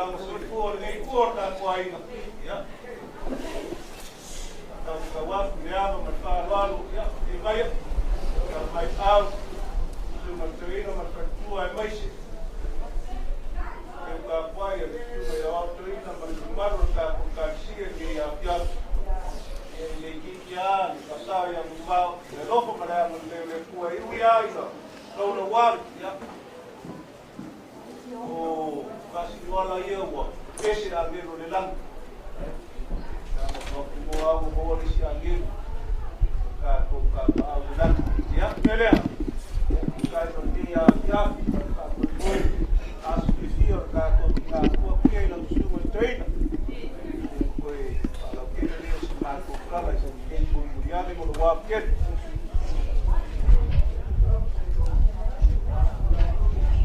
Tulaga soifua o lenei kua o le tatou aiga. Ia. Tau atu le ava ma le faaaloalo, ia, e mai tau mai au, susuga le toeaina ma le faletua aemaise e tapuai a le susuga ia Aoao Toeaina ma le mamalu o le tatou Ekalesia i lenei afiafi. Ia, e le itiiti lava le faasao ia Manuvao, le alofa ma le agalelei o le Atua e ui lava ina laulauali, ia, o faasinoala ia ua ese agelu o le lagi. Mo au maua le isi agelu tatou tapaau i le lagi. Ia, mea lea, kai ma lenei afiafi ma le faamoemoe aso fiafia o le tatou tigatua pia i lau susuga i le toeaina. Toe faalautele lea o si matou tala i se taimi mulimuli ane mo le wā tele.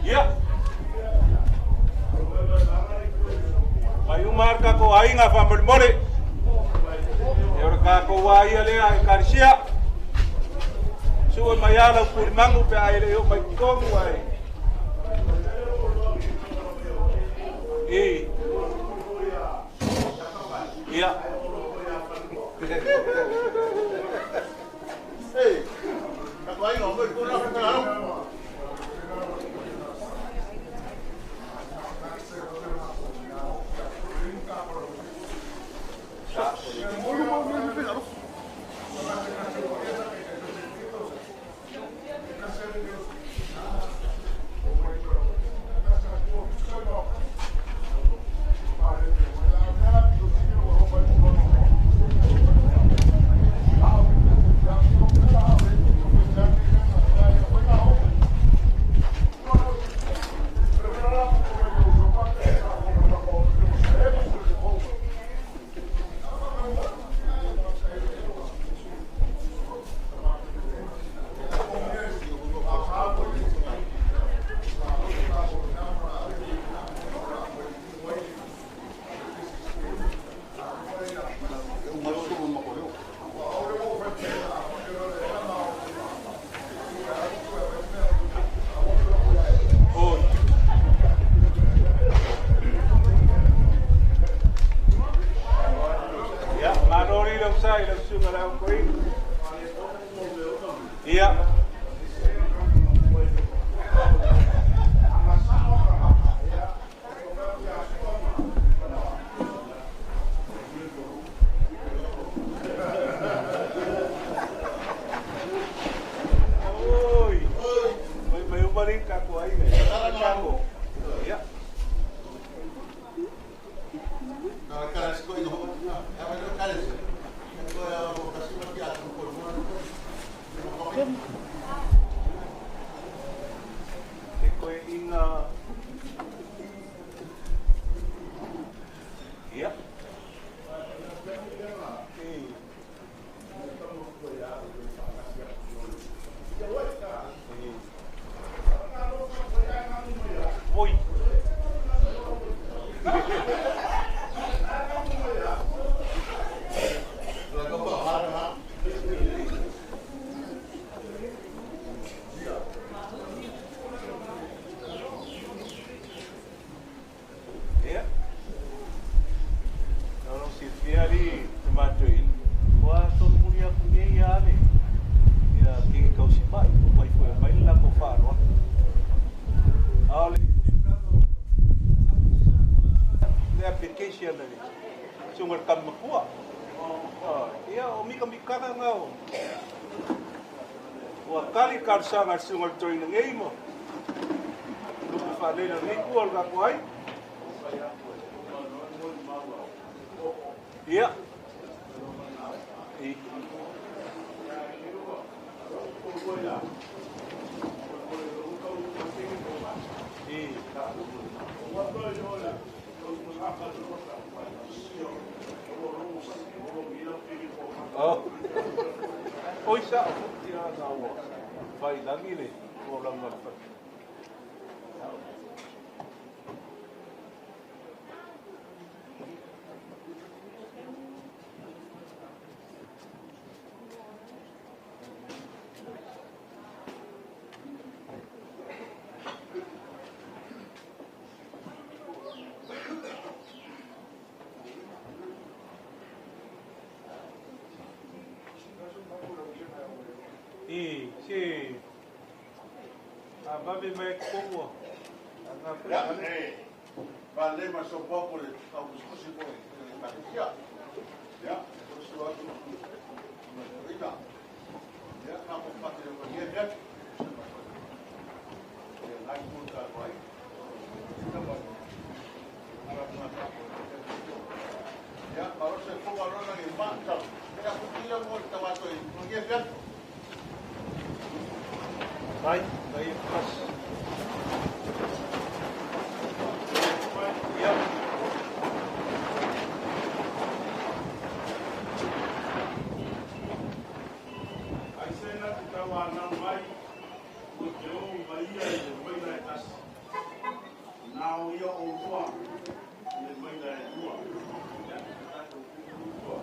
Ia, mai uma le tatou aiga faamolemole. E o le tatou a ia lea Ekalesia. Sue mai a lau pulimanu pe a e le o mai totonu ai. E. Ia. Ei, tatou aiga, mo i kona whakararo. Oi. Ia, malo li lau sai lau susuga le au toeaina. Ia. Oi. Mai mai uma li tatou aiga. Ia. Te koe ina. Ia. E. Oi. Ia. No silafia li te matou ua solomuli atu nei ia ale ia ke kausi mai o mai foi mai le latou faaaloalo a o le le application le susuga le tama matua. Ia o mikamikaga na o ua tali talosaga a le susuga i le toeaina nei ma lupe faalela lenei tua o le tatou aiga. Ia. E. E. Oh. Oi sa o ia na ua fai lagi le tulaga o le fale. Vave mai tonu. Ia, e faalelei ma sopoapo le taukusikusi foi i le Ekalesia. Ia, e usu atu ma le toeaina. Ia, tatou faatelefagia mea atu. Ia, nai tu le tatou aiga. Sina ma Ia, malo se fua lona i ma tau. Ia, kutila mo le tamato i magia mea atu. Vai, vai, pas. Ia. Ai se na te tauanau mai, ua te o ma ia i le maila e tasi. Na o ia o lua i le maila e lua. Ia, tatou tutua.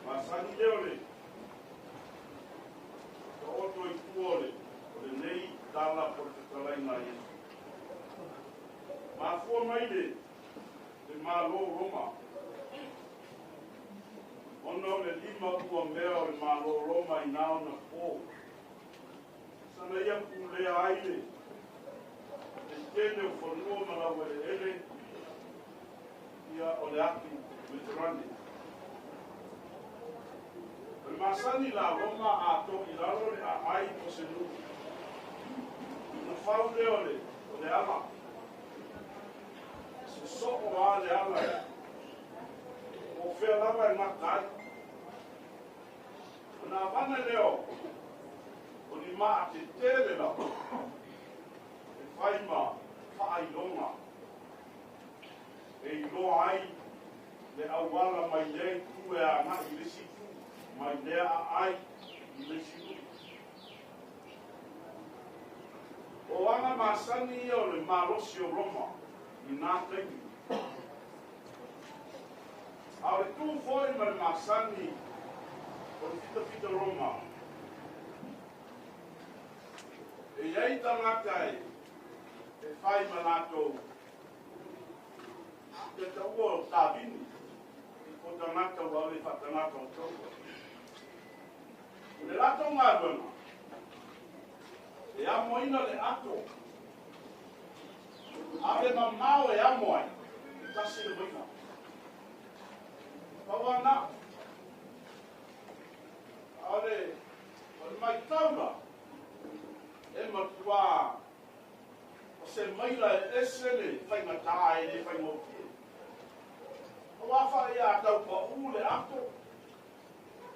Masani lea o le taoto i tua o le mafua mai le Malo o Roma. Ona o le lima ua mea o le Malo o Roma i na ona po. Sana ia pulea ai le tele o fanua ma laueleele ia o le atu Mediterane. O le masani la Roma a to i lalo le aai o se nuu. Na fau lea o le ala. Se soo a le ala e. O fea lava e mata ai. O nā vana leo, o ni maa te tele la, e whai ma whaailonga. E iloa ai le auala mai lea itu e a ngai i le si itu, mai lea a ai i le si nuu. O aga masani ia o le malosi o Roma i nā taimi. A o le tū foi ma le masani o le fitafita Roma. E iai tagata e fai ma latou te taua o Kavini, o tagata ua ave faatagata o taua. O le latou galuega, e amoina le ato, ave mamao e amo ai, e tasi le maila. Pau ana, a o le maitaula, e matua o se maila e ese le faigata e le faigofie. O wā ia tau pa u le ato,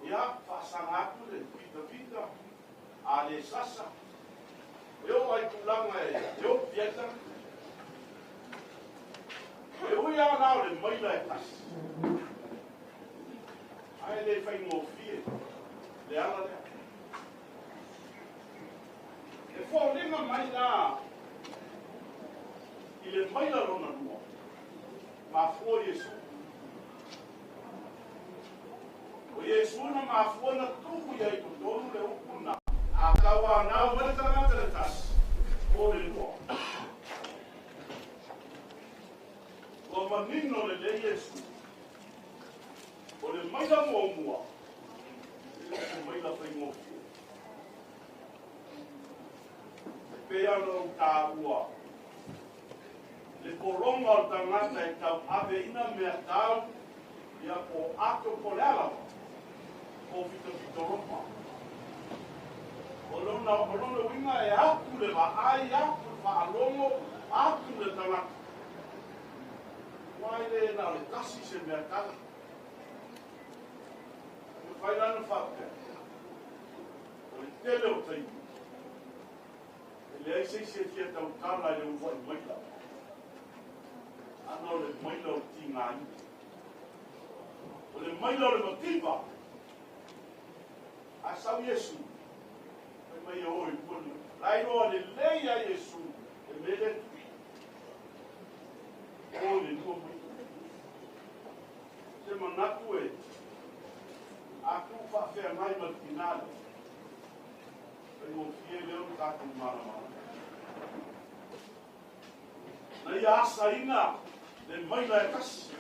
ia whaasaga atu le fitafita, a le sasa, e o ai tulaga e o pieta. E ui a nā o le maila e tasi. Ai le faigofie, le ala lea. E fōlinga mai la i le maila lona lua, mafua Iesu. O Iesu na mafua na tuu ia i totonu le upu na. A tau anau mai le tagata le tasi, o le lua. Ua manino lelei Iesu. O le maila muamua, e le se maila faigofie. E pei ona ou taua, le pologa o le tagata e tau aveina mea tau, ia po ato po le ala, po fitafita Roma. O lona uiga e atu le vaai, atu le faalogo, atu le tagata. Ua ai le na o le tasi se mea tala. E whai lana whapea. O le tele o taimi. E leai se isi e fia tautala i le uluai maila. Ana o le maila o le tigaina. O le maila o le mativa. A sau Iesu. Fai mai e o i lua le. Lai loa le lei a Iesu. E mele tui. O le lua maila. Se manatu e. A tu whaawhea ngai ma le tinale. Fai o fie leo le tātou malamala. Na ia asaina le maila e tasi.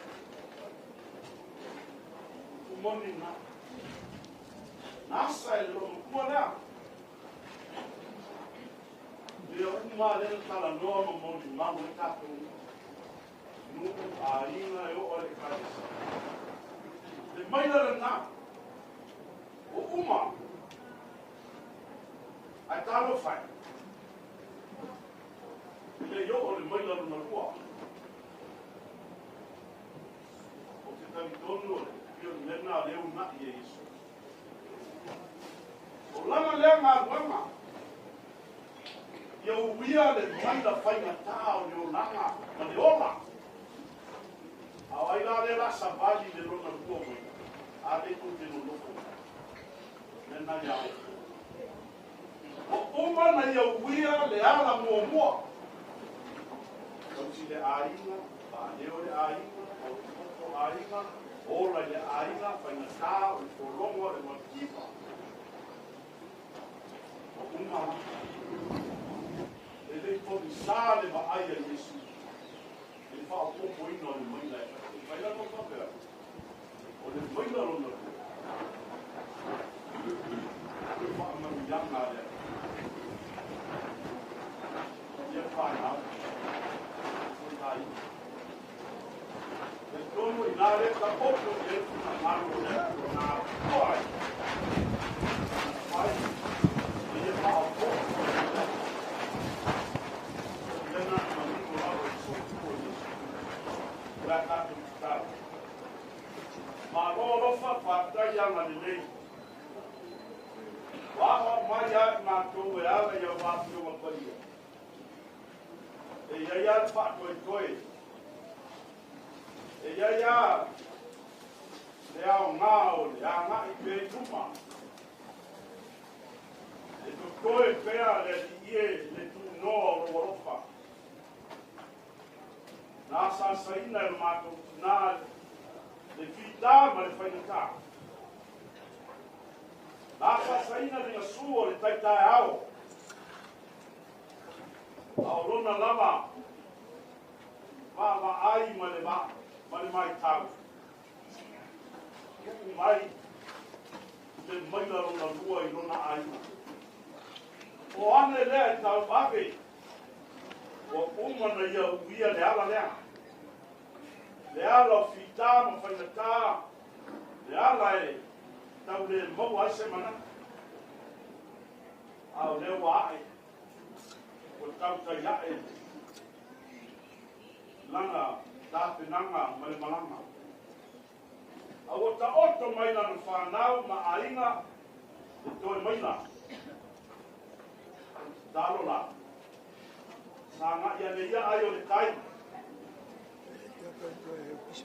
Umoni na. Na asa e le matua lea. Lea uma le tala noa ma moni mau e tātou. Nuu a inga e o le kalesa. Le maila le nā. O uma. Ai talo whai. Le io o le maila lona lua. O te talitonu o le pio lena leo nai e Iesu. O lana lea galuega. Ia uia le maila faigata o le olaga ma le ola. A o ai la lea la savali le lona lua maila. A le tou te nonofo. Lena ia o. O uma na ia uia le ala muamua. Tausi le aiga, faaleo le aiga, o le toto aiga, ola i le aiga, faigata, o le pologa, o le mativa. O uma la. E lei pogisā le vaai a Iesu. faaopoopoina o le maila e tasi. Fai lava faapea, o le maila lona lua, o le faamanuiaga a le Atua. Ia fanau, o aiga. E tonu i nā le taoto i ai finagalo o le Atua na afua ai, ona fai, ma ia faaopoopo i ai. Ia na manino lava i soifua Iesu. O le a tatou tatalo. Malo alofa, faafetai agalelei. Ua aoao mai lava i matou e ala i au Afioga Paia. E i ai lava le faatoetoe, e i ai lava le aoga o le agai pea i luma. E totoe pea le Alii e le tunoa o lou alofa. Na asaasaina e lo matou tina le fita ma le faigata. Na asaasaina le gasu o le taitaeao. A o lona lava vaavaai ma le ma le matau, tuu mai le maila lona lua i lona aiga. O ane lea e tauave, ua uma na ia uia le ala lea. Le ala o fita ma faigata, le ala e tau le maua ai se manatu. A o lea ua ae, ua tautai ae lana tapenaga ma le malaga. A ua taoto mai lana fanau ma aiga e toe maila. Tatalo la, sagai ane ia ai o le tai,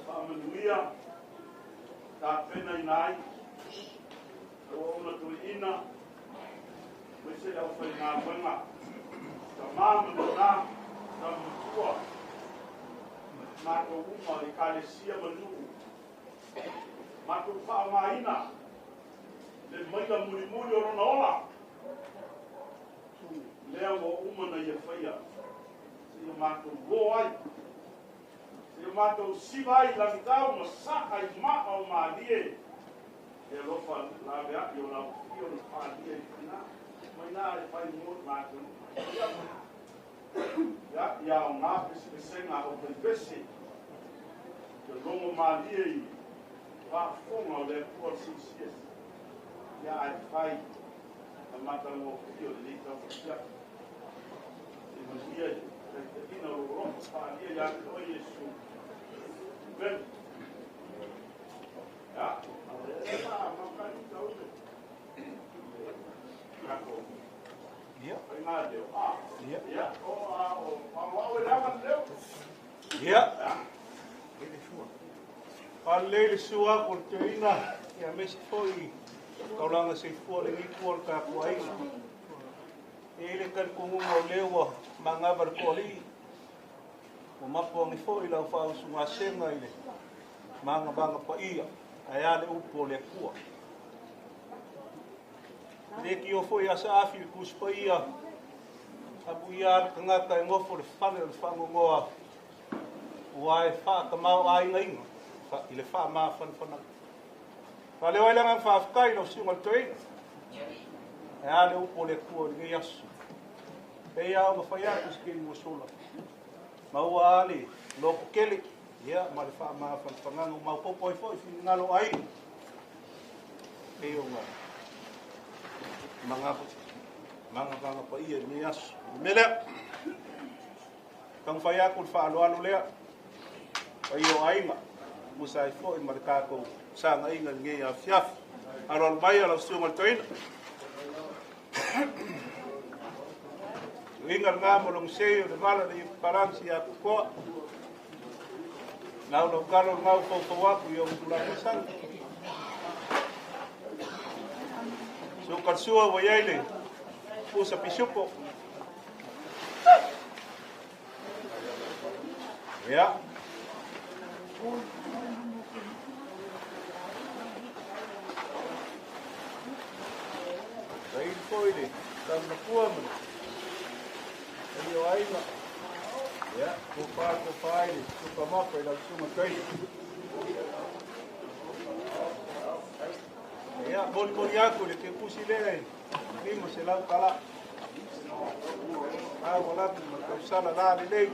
faamanuia, tapenaina ai, auauna toeaina, aemaise le aufaigaluega, tama ma tina, tama matua, matou uma, ekalesia ma nuu, matou faaaogaina le maila mulimuli o lona ola, lea ua uma na ia faia, seia matou o ai, seia matou siva ai i lagitau ma saa i maa o malie, e alofa laveai o lau fio na palia i tina, mai na e fai mo matou. Ia, ia aoga pesepesega o taipese, te logo malie i faafofoga o le Atua o le Silisiliese, ia ae fai na matagofie o lenei tauafiafi. Se manuia i taitaiina o lou alofa faaalia ia te oe Iesu. Amen. Ia, makani taule. Tatou faiga leo. Ah, ia, o a o o e lava leo. Ia. Faalelei le susu aku o le toeaina, ia aemaise foi taulaga soifua lenei itu o le tatou aiga. E i ai le talitonuga o lea ua magava le toalii, ua mapu ane foi lau faausugasega i le magavaga paia, ae a le upu o le Atua. E le tio foi ia Saafi le Tusi Paia, amuia le tagata e nofo le fale o le faanoanoa, ua e faatamaoaigaina i le faamafanafanaga. Faaleo ai le agaga faafetai i lau susuga i le toeaina, ae a le upu o le Atua i lenei aso. E pei lava ona fai atu se taimi ua sola, maua lava le lototele ia ma le faamafanafanaga ua maopoopo ai foi finagalo o aiga, pei ona magavaga paia i lenei aso. O le mea lea, taumafai atu le faaaloalo lea, paia o aiga, tusa ai foi ma le tatou sagaiga i lenei afiafi. Aloalo mai lau susuga i le toeaina. Uiga lena mo lona sei o le vala le papalagi si atoatoa. Nau lau talo lena ua faufau atu i ou tulaga masani. Suka le sua ua i ai le pusa pisupo. Ia. Saili foi le taunapua ma le paia o aiga. Ia, tofa tofa i le supamapa i lau susuga toeaina. Ia, molimoli atu le kepusi lea e 500 tala. Auala atu ma le tausala la lelei.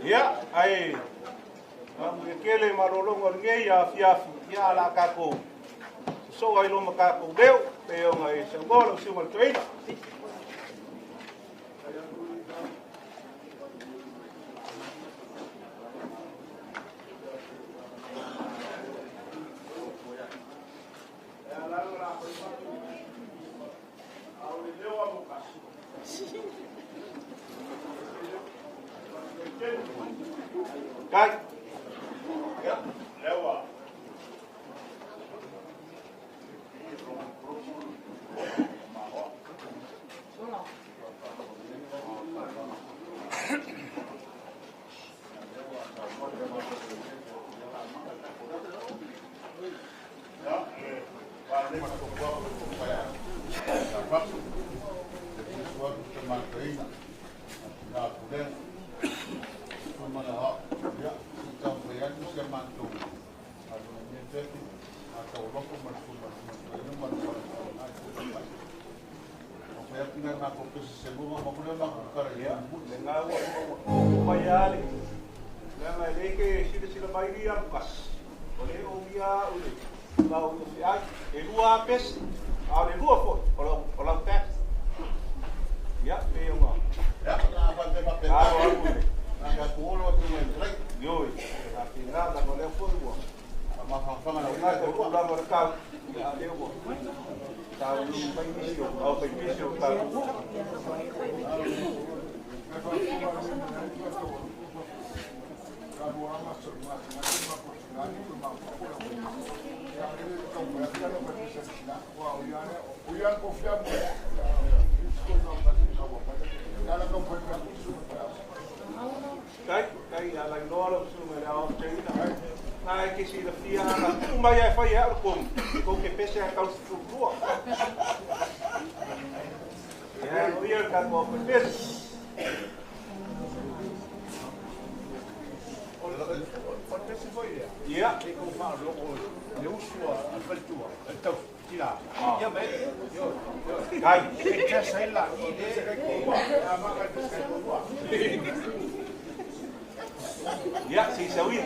Ia, ae manuia tele malologa o lenei afiafi, ia a la tatou sosoo ai loa ma tatou leo, pei ona e saunoa lau susuga i le toeaina. Kai. Lewa. Ia, lena ua oo mai lava le leaga e le ke silasila mai lia Lukasi, o le o ia au le lau o feai. E lua pesi, a o le lua foi o lau tax. Ia, pei ona alo atu le ioe, faapena leaga o lea foi ua lena foi tulaga o le tau, ia a lea ua taululu mai nisi o au faipese o tatou. Kai, kai ala iloa lau susuga i le ao teina. Na e ke silafia ana tuu mai ai fai au le kou ke pese a tau sefululua. Ia, o ia le tatou au faipese. O le pese foi lea. Ia. E kou faalologo le usu a le faletua, le tau tina. Ia me, yo, yo. Kai. E tesa ai la i le a maka le pese kai toalua. Ia, se i sauia.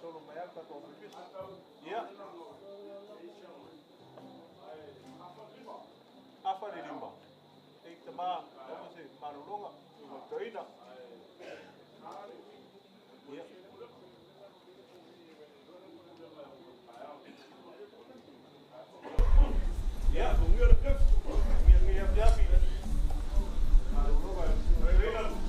Faasolo mai lava le tatou pipisi. Ia. Afa le lima. Ei tama, aua se malologa, toina. Ia. Ia, ngia ngia afiafi. Malologa, toina.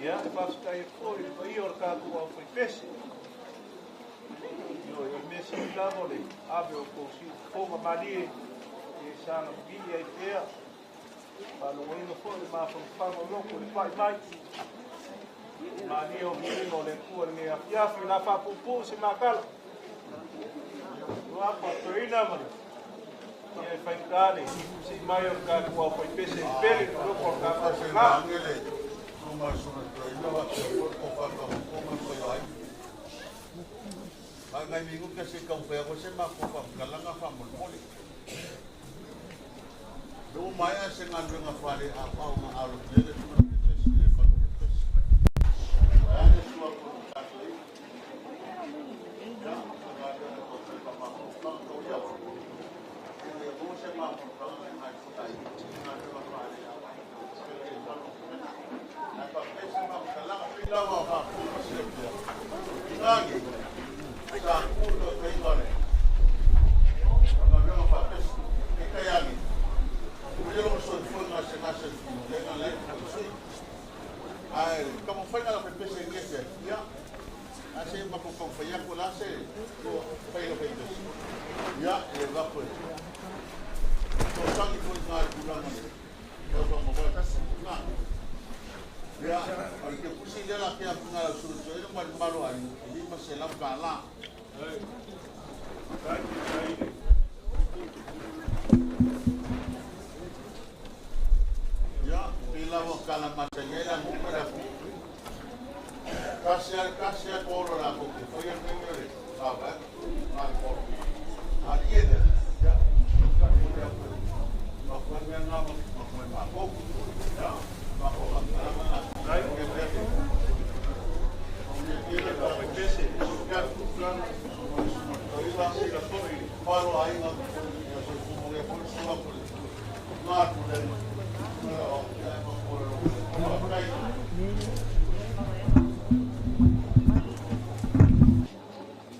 Ia, whawhitai e fō i le paia o le kātou au whaipese. Io, e mea sili lava o le ave o kou siufofoga malie e saga pili ai pea. Faalogoina foi le mafagufaga o loko le pa'i mai. Malie o viiga o le Atua i lenei afiafi, la faapuupuu se makala. Ua faatoina ma le ia e faigata le sii mai o le tatou au faipese i pele i loko o le tatou ga.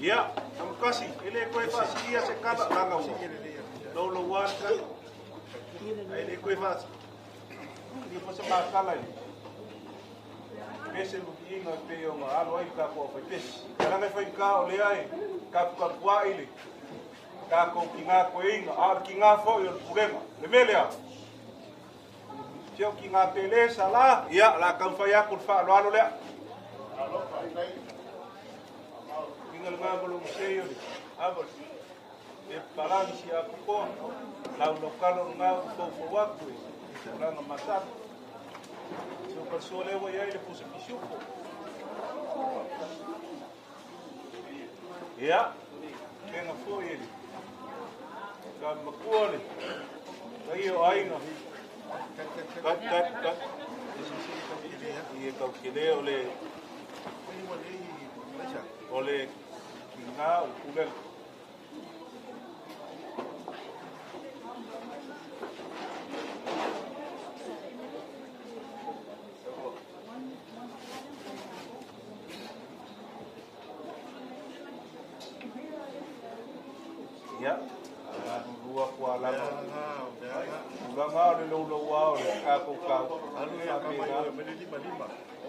Ia, tamukasi, ele koe faasilia se kala laga ua. Loulouā le kala. Ae le koe faasilia foi se makala i pese lukiiga e pei ona alo ai le tatou aufaipese. Alaga e faigata o lea e kapukapua'i le tatou kigā koeina, a o le kigā fo'i o le pulega. Le mea lea, se o kigā pele sa ia, la taumafai atu le faaaloalo lea. Inga le ngā sei o le ava e palagi si apokoa lau lau kalo le ngā u foufou atu e tulaga masani. Se o palesoa lea ua iai le pusa pisupo. Ia, pega foi e le ka makua le paia o aiga. Kat, kat, kat. Ia kaukele o le o le kigā o le pulega. Ia, lua kua lava. Tulaga o le loulouā o le tatou kau.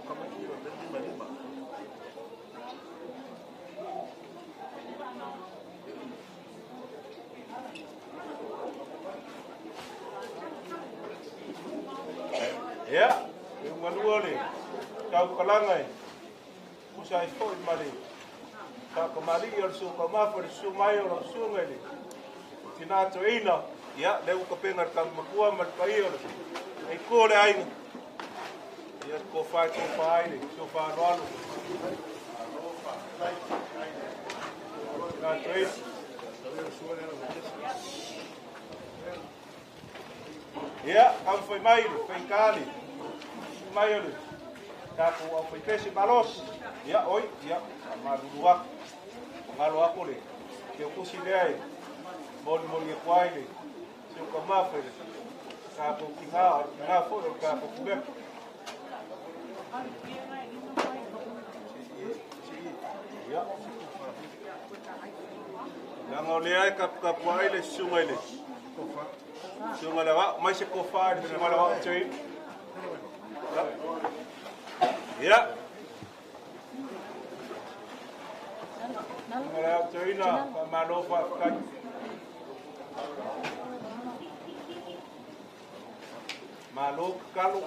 Faapena. Ia, e ugalua le taukalaga e pusa ai foi ma le faakamali'i o le suakaumafa le susu mai o lau susuga i le tinā toeaina. Ia, lea ua kapega le tagumakua ma le paia o le aitua o le aiga. Kofa kofa ai le sofa aloalo. Na toi. Ia, taumafai mai le faikali. Mai o le tatou aufaipese malosi. Ia, oi, ia, faamalulu atu. Galo aku le teukusi lea e molimoli atu ai le siukamafa i le tatou tiga, o le tiga foi o le tatou pumeka. Ia, leaga o lea e kapukapu ai le susuga i le susuga le vao, mai se kofa i le susuga le vao tei. Ia, susuga le vao teina, faamalo faafetai. Malo kakalo.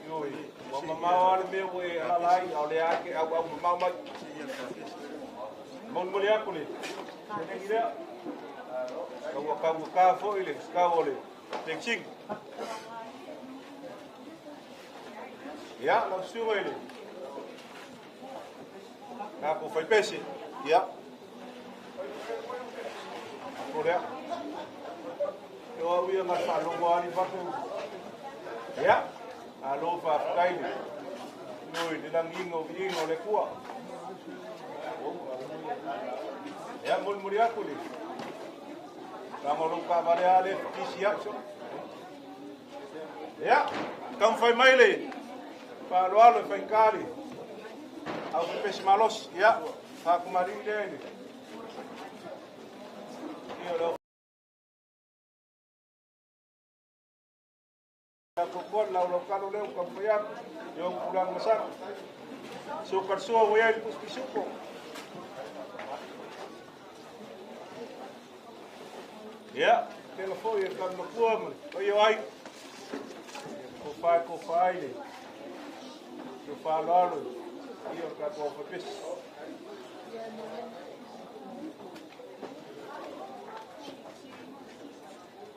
Ioe, ua mamao lava le mea ua e alaala ai, a o lea lava e te auau mamao mai. Molimoli atu le seleni lea. Ua taugata foi le tau o le penisini. Ia, lau susuga i le tatou faipese. Ia, o lea. E o au ia na faalogo ali fatu. Ia, alo faafetai le ioe le lagiga o viiga o le Atua. Ia, molimoli atu le leaga o lou taavale lava lea e fetisi ai. Ia, taumafai mai le faaaloalo e faigata le aufaipese malosi. Ia, faatamalii lea i le ia o le tatou laulaukalo lea ua taumafai atu i ou tulaga masani. Sukalasua ua i ai le pisipisupo. Ia, tela foi e tala matua ma le paia o aiga. Kofa e kofa ai le tofa aloalo ia o le tatou aufaipese.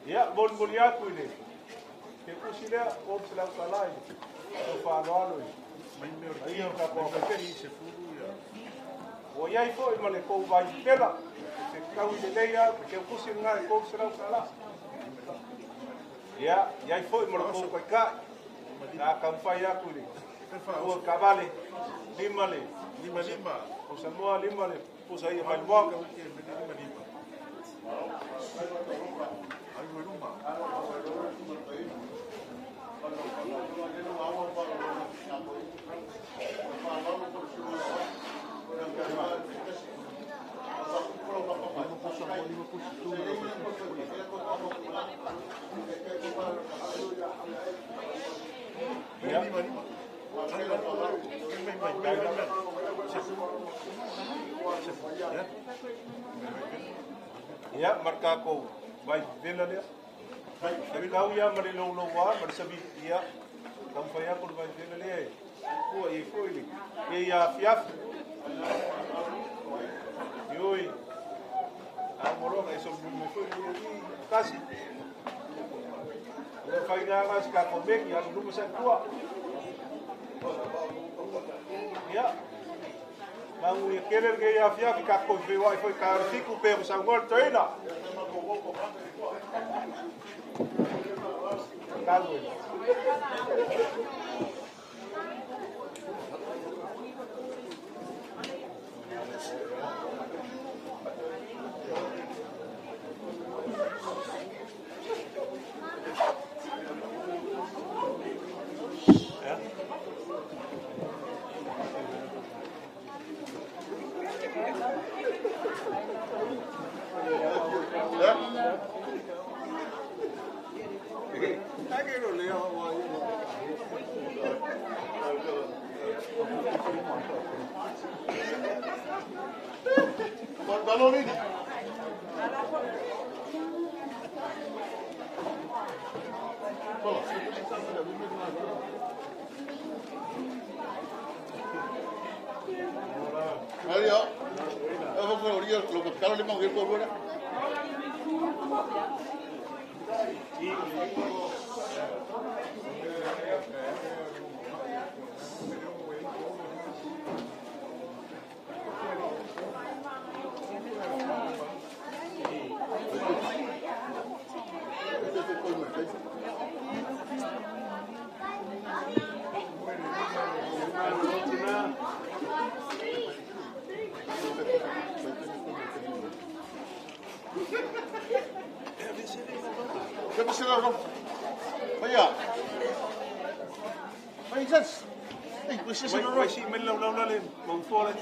Ia, molimoli atu i le teukusi lea, $300 i le tofa aloalo i paia o le tatou aufaipese. Ua i ai foi ma le tou vai pela, te tau i lelei lava, te teukusi lena i $300. Ia, i ai foi ma le tou taitai, na taumafai atu i le ua taavale, lima le Lima lima. o Samoa lima le pusa ia mai le moaga. Lima lima. Ai luma. Ia, Lima lima. Lima lima lima. Ia, ma le tatou vai vela lea. E tau ia ma le louloua ma le savi, ia, taumafai atu le vai vela lea e ua i ai foi le ia afiafi. Ioe, a uma loa e solomuli mai foi le tasi. O le faiga se tatou meki, alu luma sa tua. Ia, magu ia kele le afiafi tatou feiloai foi taeao le 7 pe ua saunoa le toeaina. Tau e. Ia. Balonini. Mario, eso fue orilla, lo que pescaron limón y el fuera. Faia. Faia sas. Ei, ua se se Mai si mai lau lau le mautoa le.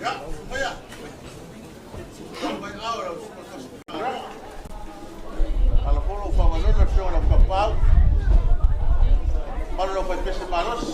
Ya, faia. Mai au lau Ala polo fa malolo fio la kapau. Malo fa pese malos.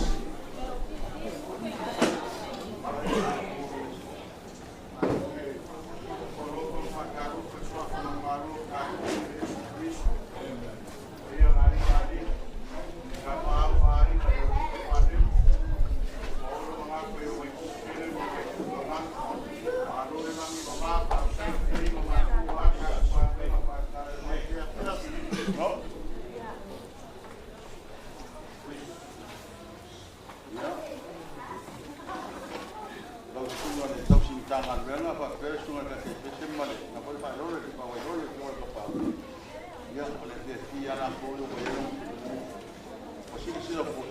No. Ya. Lau sunga le tau sintanga le fa pere sunga ka te pese male. Na foi fa lolo le pa wai lolo le kapau. Ya, o le te fia la ko yo wai lo. O si si la po.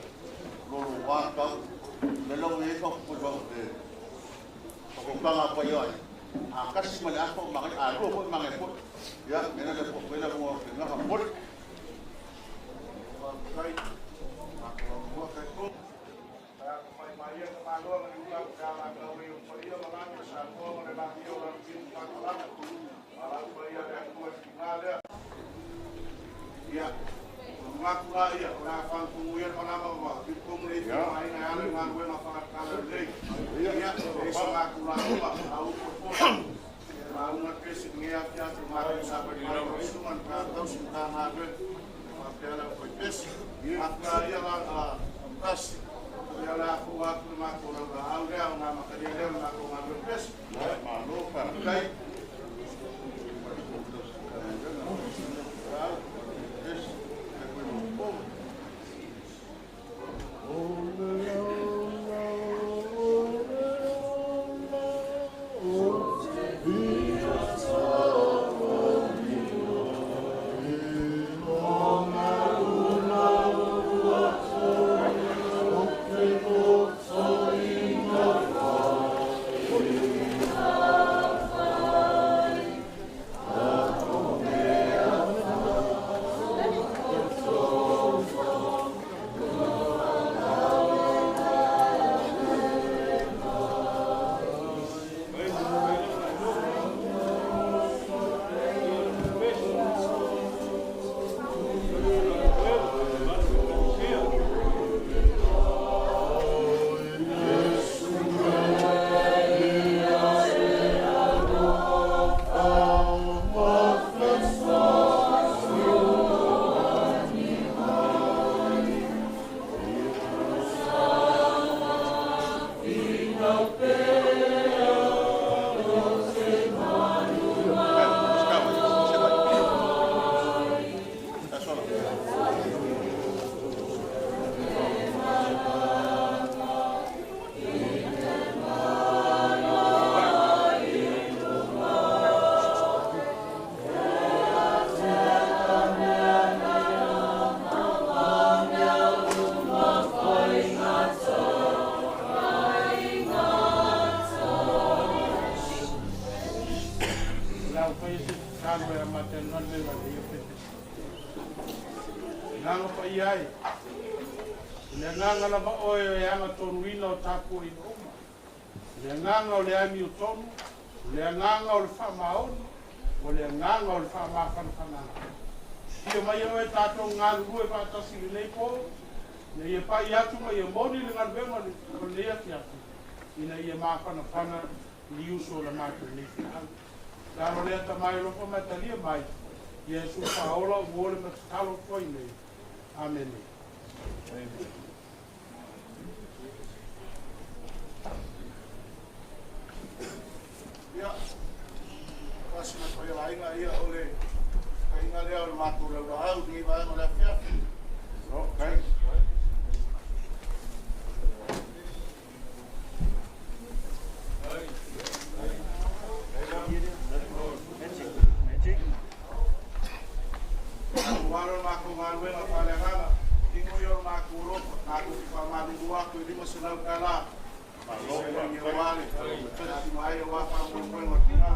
Lolo wa ka. Le lo e fa ko ba de. O ko kanga pa yo ai. A kasi male a ko mangai a lo ko mangai po. Ya, mena le po la mo na ka po. Ia, ngaku la ia, o la whantungu ia o la mawa, ki kongu le ia, ai na ala ngā wena whakatala lei. Ia, e so ngaku la uma, a upo po. Ma una kesi ngea kia te mara sa pa ni o sungan ka tau sin ta ngā we. Ma pela ko pesi. Aku la ia la la tas. Ia la ku aku ma ko la au lea o ngā makaria lea ma ko ngā pesi. Malo pa kai. Lau fai se talo e mateno le la le pete. Nanga pa iai. Le nganga la va oe e anga tonuina o tapu i uma. Le nganga o le ami o tonu, le nganga o le wha maoni, o le nganga o le wha mawhanawhananga. Ia mai oe tātou ngā rue whaatasi le nei pō, ne ia pai atu mai ia moni le ngā venga o le ati atu, ina ia mawhanawhana I li uso o le matou nei feau. Lalo lea tamai alofa ma talia mai, Iesu faaola ua le ma tatalo atu ai nei. Amene. Ia, tasi ma paia laina ia o le kaiga lea o le matou laulaau lenei vaega o le afiafi. Okay. Alo le matou galuega faaleagaga, tino ia o le matou alofa, matou te faamalulu atu e $500. Seleni aua le tausiga ai aua faamoemoega o tina.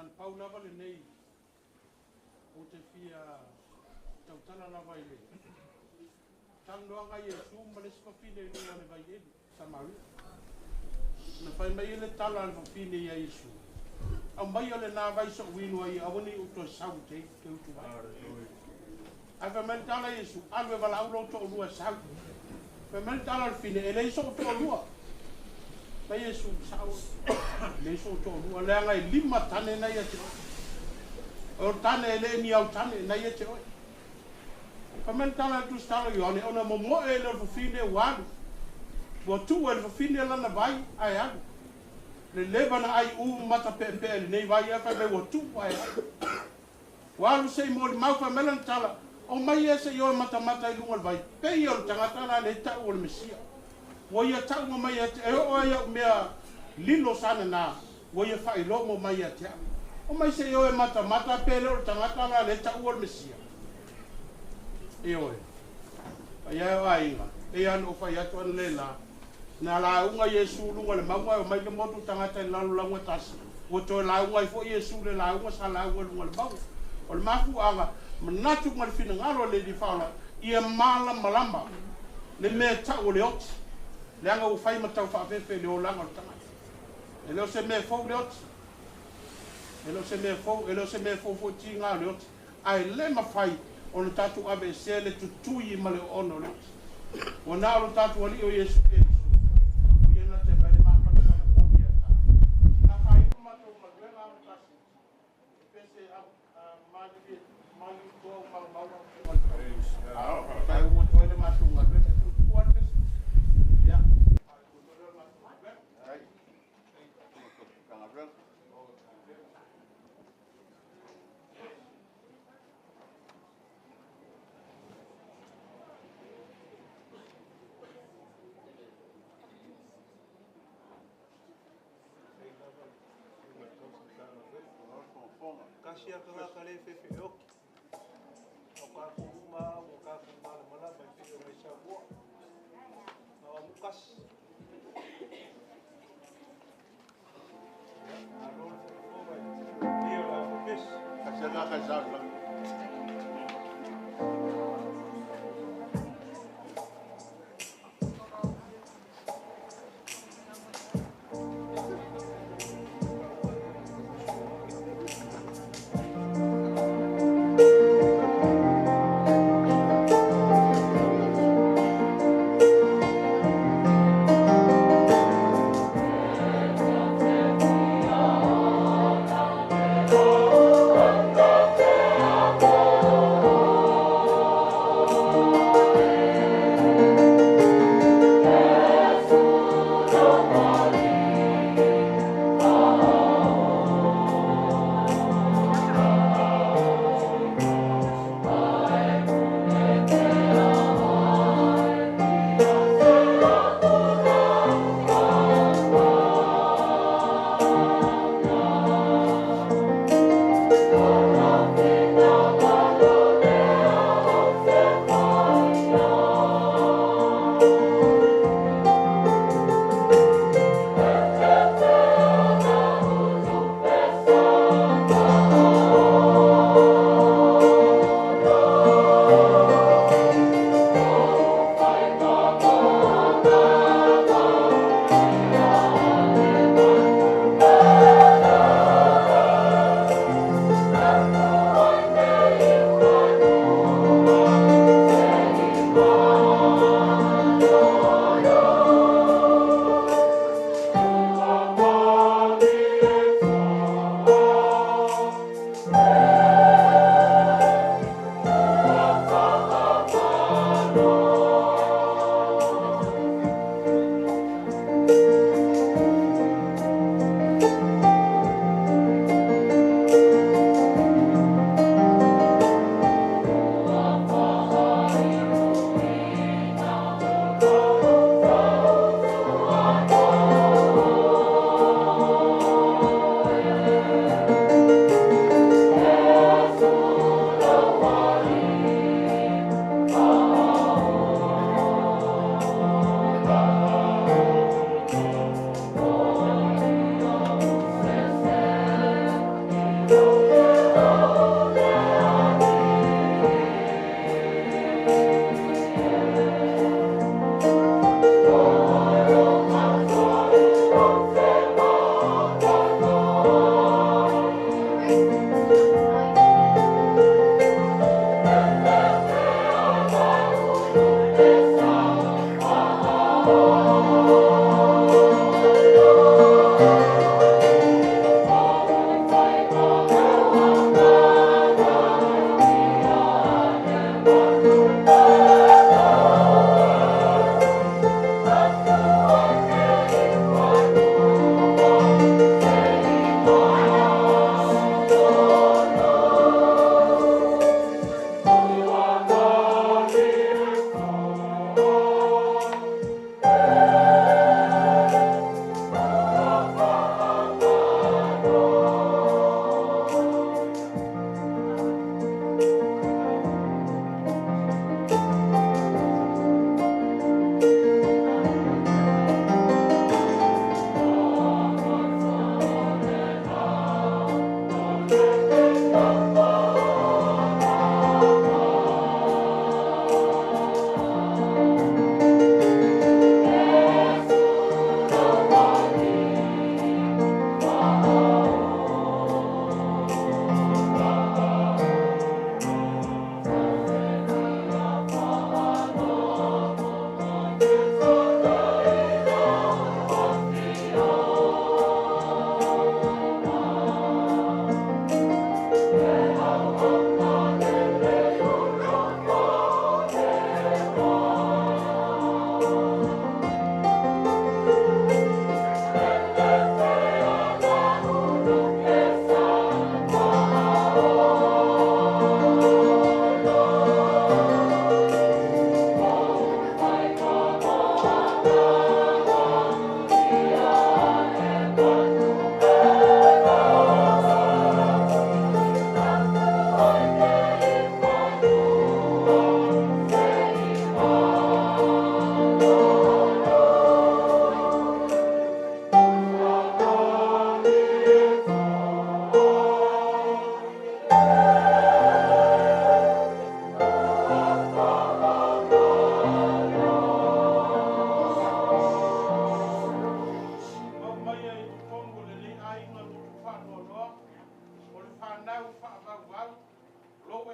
Na le pau lava lenei ou te fia tautala lava i le talanoaga a Iesu ma le isi fafine i luga o le vaieli, Samaria. Na fai mai ai le tala a le fafine ia Iesu, Aumaia lena vai se i ou inu ai, aua ne i ou toe sau i te utuvai. Ae fai mai le tala a Iesu, Alu e valaau lou toalua e sau. Fai mai le tala a le fafine, E leai so'u toalua. Fai mai Iesu, Sao oe, e leai sou toalua, leaga e lima tane na ia te oe. O le tane e le ni au tane, na ia te oe. Fai mai le tala a le Tusitala o Ioane, ona momoe lea o le fafine ua alu. Ua tuu e le fafine lana vai ae alu. Le leva na aiu ma matapeapea i lenei vai ae fai mai ua tuu ae alu. Ua alu se i molimau fai mai lana tala, Omai ea se i o e matamata i luga o le vai, pei o le tagata la lea e tau o le Mesia. Ua ia tauga mai ia te, e oo lava i au mea lilo sa nana, ua ia faailogo mai ia te au. Omai se i o e matamata pe le o le tagata la lea e taua o le Mesia. Ioe. Paia e o aiga, pei lava ona ou fai atu analeila, na lauga Iesu i luga o le mauga e omai le motu tagata i le lalolauga tasi, ua toe lauga ai foi Iesu i le lauga sa lauga i luga o le mauga. O le mafuaaga, manatu ma le finagalo o le Alii Faaola, ia malamalama le mea e tau o le oti, leaga ua fai ma taufaafefe i le olaga o le tagata. E le o se mea fou le oti. E le o se mea fou, e le o se mea fou foi tiga o le oti. Ae le mafai ona tatou aveesea le tutui ma le oona o le oti. Ua na o lo tatou Alii o Iesu Keriso, o Ia na te aumai le mafanafana moni ia tatou. Na faaiu le matou galuega a tasi, e pese malilie maliu toa o maumau lau Afioga i le Fofoga. Ae ua atu ai le matou galuega e tuutuu lava le pese. Ia, faaiu atu ai lea o le matou galuega. Kasi a tagata le fefe e oki. O kākou uma lava ua kākou malamalama i pei ona i Samoa. Na o Amukasi. Ia, malo le folafoga i le paia o le aufaipisinisi. Kasi agaga i sa.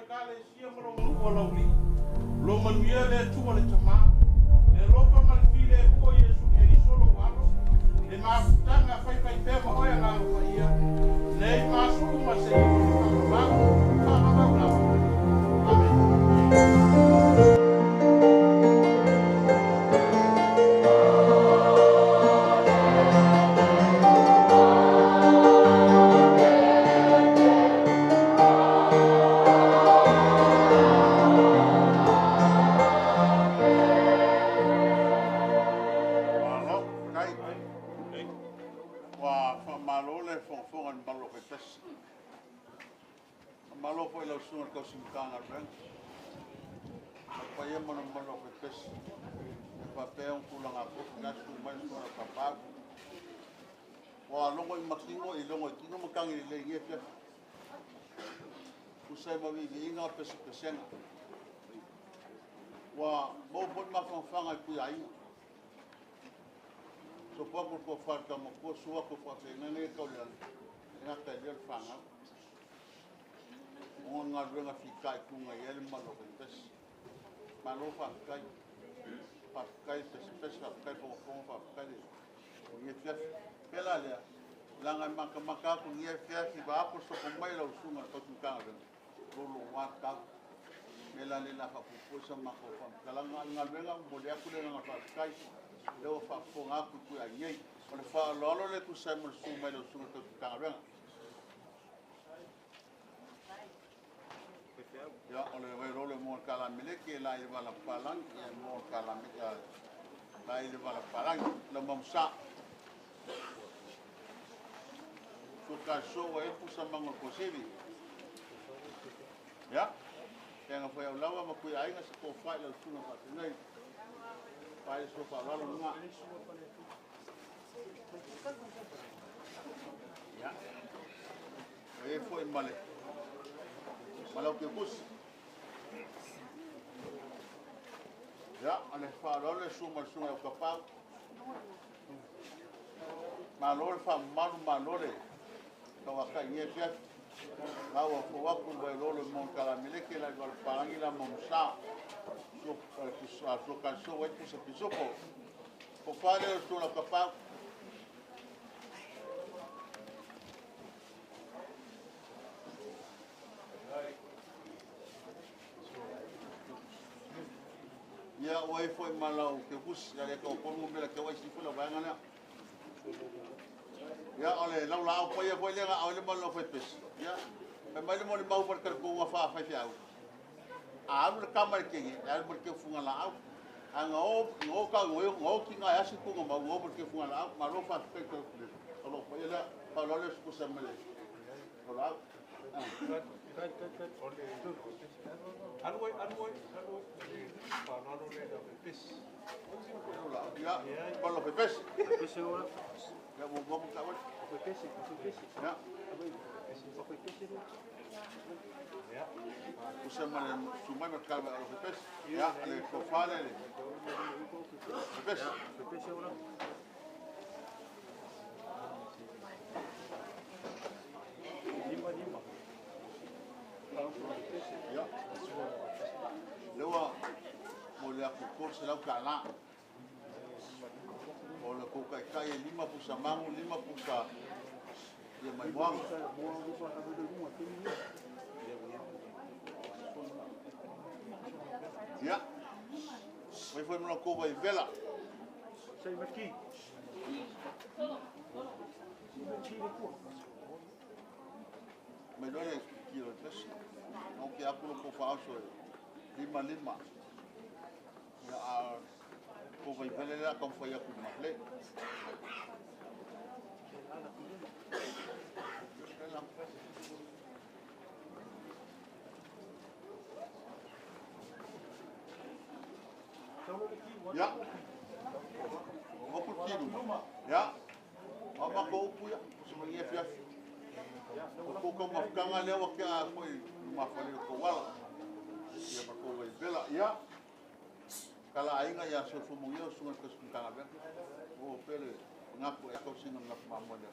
ekalesia ma lou nuu o laulii lo manuia le Atua le Tamā le alofa ma le filemu o Iesu Keriso lou Alo le mafutaga faifaipea ma oe Agaga Paia nei ma aso uma seia faavavau faavavau lava. Amene. Malo, kai. Ua faamalo le fogafoga i le mamalu o faipesi. Faamalo foi i lau susuga i le tausi Matagaluega. Le paia ma le mamalu o faipesi. E faapea ona tulaga atofi na susu mai le susuga i le Tapaau. Ua logo i matino i logo i tino ma tagi lelei i lenei afiafi. Tusa ai ma viiviiga o pesepesega. Ua maua foi le mafanafana i Puiaiga. Sopo atu le tofa i le taumatua, sua atu faafeagaiga ia tau le e gata i lea le fanau. Ona galuega fitaituga i ai le mamalu o faipesi. Malo faafetai. Faafetai le pesepese, faafetai le fogafoga, faafetai le o lenei afiafi. Pea la lea, leaga e matamata atu i lenei afiafi, vaeatu le sopo mai o lau susuga i le tausi Matagaluega, lo tau. Me la le la faapuupuu sa matou faamatalaga. A o le galuega, momoli atu le agaga faafetai. Lea ua faafofoga atu i Puiai nei. O le faaaloalo le tusa ai ma le susu mai lau susuga i le tausi Matagaluega. Ia, o le vailolo mo le kalameleki e la i le vala palangi, ia mo le kalameleki, la i le vala palangi, la mamusa. So ka so wa e pusa mango kosivi. Ia, te nga foi au lava ma kui aiga se ko fai lau susuga faatenei. Pai so faaaloalo luga. Ia, o e foi ma le ma lau kiukusi. Ia, o le faaaloalo le susu ma le susuga i au kapau. Malo le faamamalu, malo le tauakai i lenei afiafi. La ua fou atu le vailolo mo le kalameleki la i valapalangi la mamusa. So kalso ai pusa pisopo. Po fale o susu lau kapau. Ia, ua e foi ma lau kiukusi, ia le kau konu mela ke wai sifu la vaega lea. Ia, o le lau laau paia foi lea au le malo fai pesi. Ia, fai mai le mo le mau fai ka ko fa fai fiau. A alu le kama le kenge, alu mo le ke funga laau. A nga o ngo ka ngo ngo ki nga asi ku ngo mau ngo mo le ke funga laau, ma lo fa fai ko le. O lo paia lea, pa lo le sku sa mele. O laau. Alu ai, alu ai, alu ai. Faaaloalo le lau pesi. Ia, malo fai pesi. Ia, mo mo ka wai. Ia. Usa ma le sumai ma kalma alo fai pesi. Ia, le ko fale le. Fai pesi. Ia. Lewa mo le aku ko se lau ka la. O le ko kai kai e lima pusa mangu, lima pusa ia mai moanga. Ia. Vai foi mo ko vai vela. Mai le kilo tasi. No ke aku lo ko fa so lima lima. Ia a ko vai vela la kom foi aku ma le. Ia. O ku kilo. Ia. O ma ko upu ia. Se ma ia fiafi. O ko ko mafukanga lea ua kea foi mafale o ko wala. Ia ma ko vai vela. Ia. Kala aiga ia so fumu ia sunga ka sunga ga. O pele ngaku e ko singa ngaku ma mo le.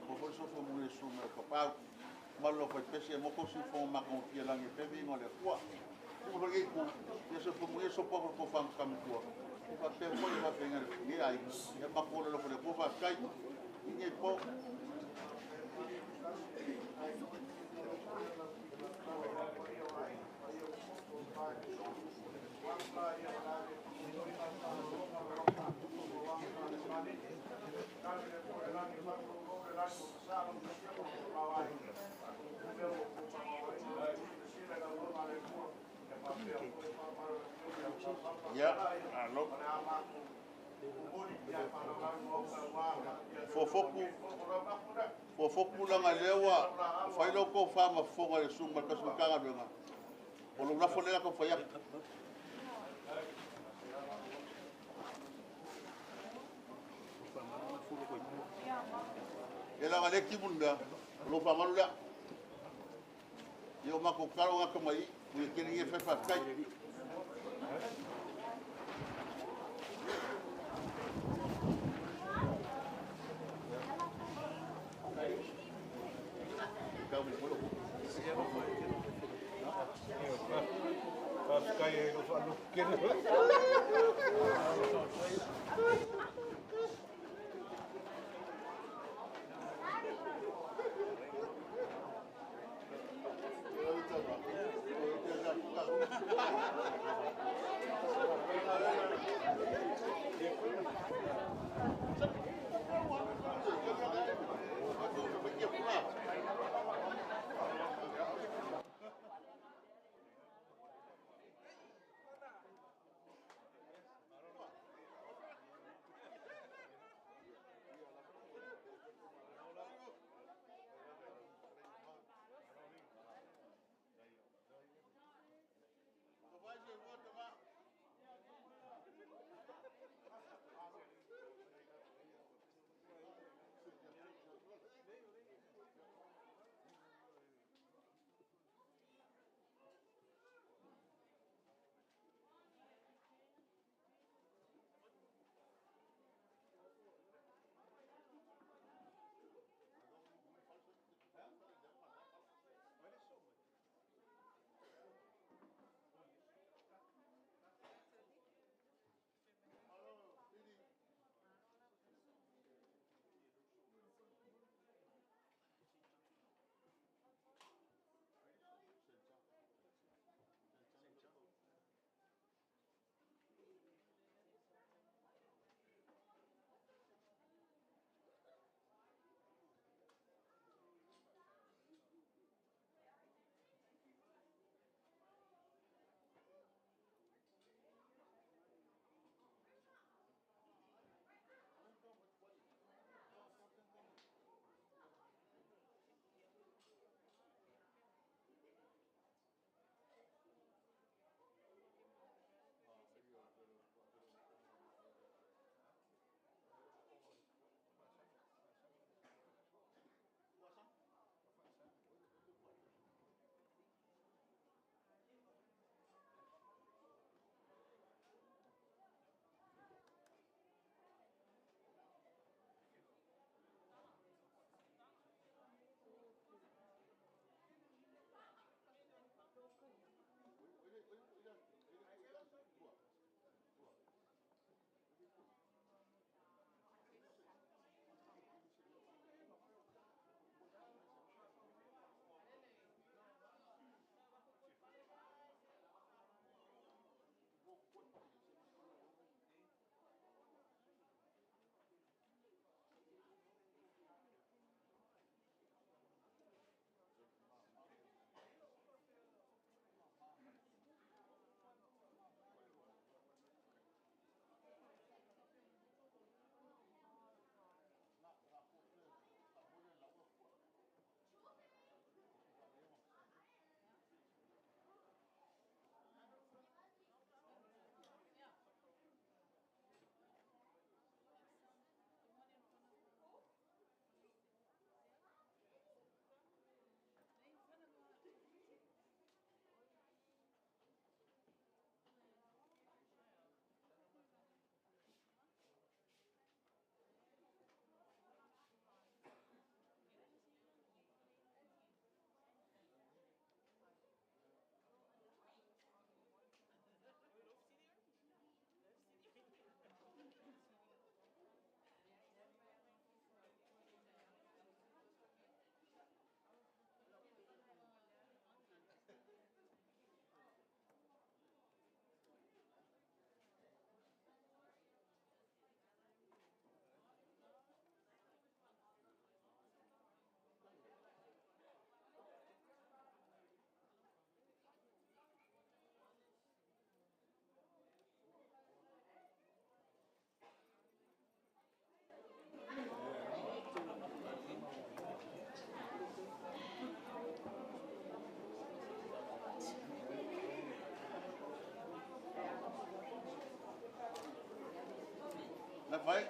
Ko foi so fumu ia sunga ko pau. Malo fai pesi e moko si fo ma ko fia langi pe vi ngole kwa. Ko lo ku ye so fo ye so po ko fa kam ku. Fa pe fo ye fa pe ngal ni ai. Ye ma ko lo ko le ko fa kai. Ni po. Ya, alo. Fofoku langa lewa, failo ko fa ma fonga le suma ka su kanga benga. O lo la folela ko fa ya. E la le kibunda, lo fa malula. Yo ma ko karo nga kamai, ni kiri e fa fa kai. Mai.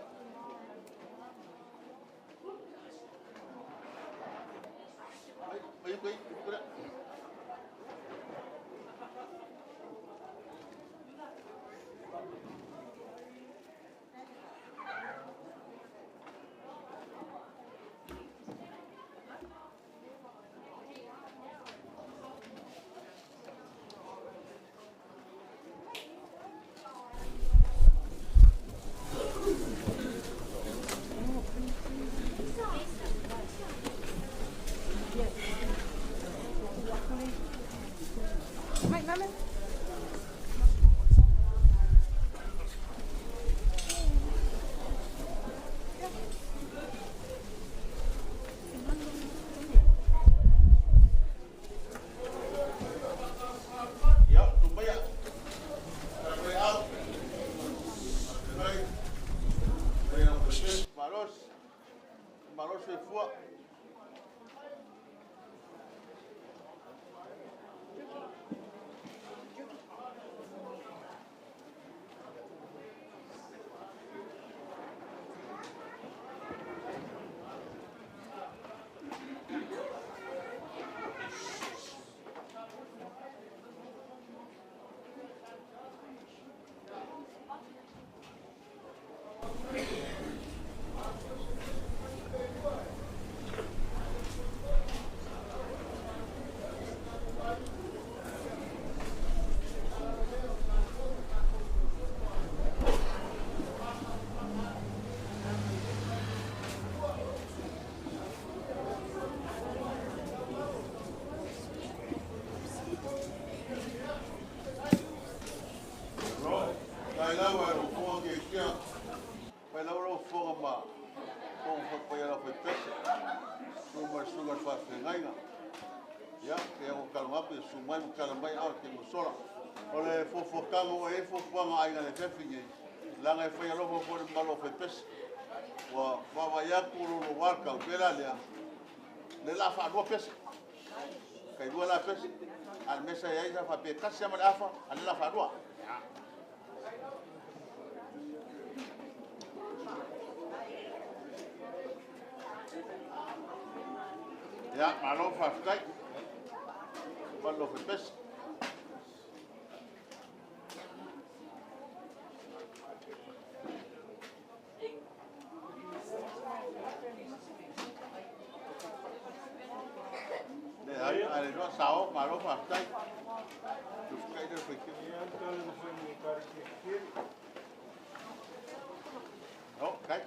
Mai, mai, mai. Sumai mo kala mai au ke mosola. O le fofokanga o e fofoanga ai le fefi langa e fai alofa fo le malo fe pese. Wa wa ya ku lo lo warka o pela lea. Le la fa lua pese. Kai lua la pese. Al mesa ya isa fa pe kasi ama le afa al la fa lua. Ya malo fa ftai. Malo fe pese. Sao, malo fa ftai. Okay.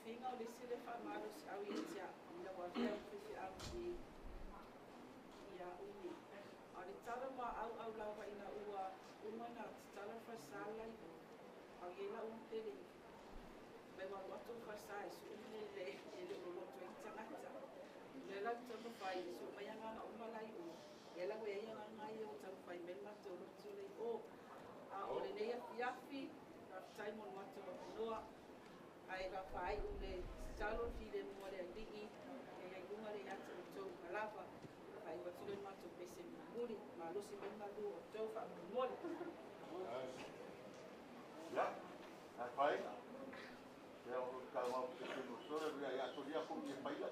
Fiafiga o le isi le faamalosiau ia te a'u ina ua avea ai faifeau i iā umi. A o le tala ma auau lava ina ua uma na tatala le falesā la i o, a o i ai la'u pele mai ua alu atu le falesā e su'e mea e le o loloto ai le tagata. O lea la ou te taumafai e su'e mai agaga uma la i o, lea la ua i ai agaga ia ua taumafai mai le matou lotu la i o. A o lenei afiafi, faafetai mo le matou avanoa, ae faafāi'u le tatalo le filemu a le Alii ia iai luga le ia te outou uma lava. Faaiu atu lea o le matou pese mulimuli, malosi mai le malu o outou faamolemole. Ia, afaina. Ia, o ka mau te tino sore, ia ia solia ko ni paila.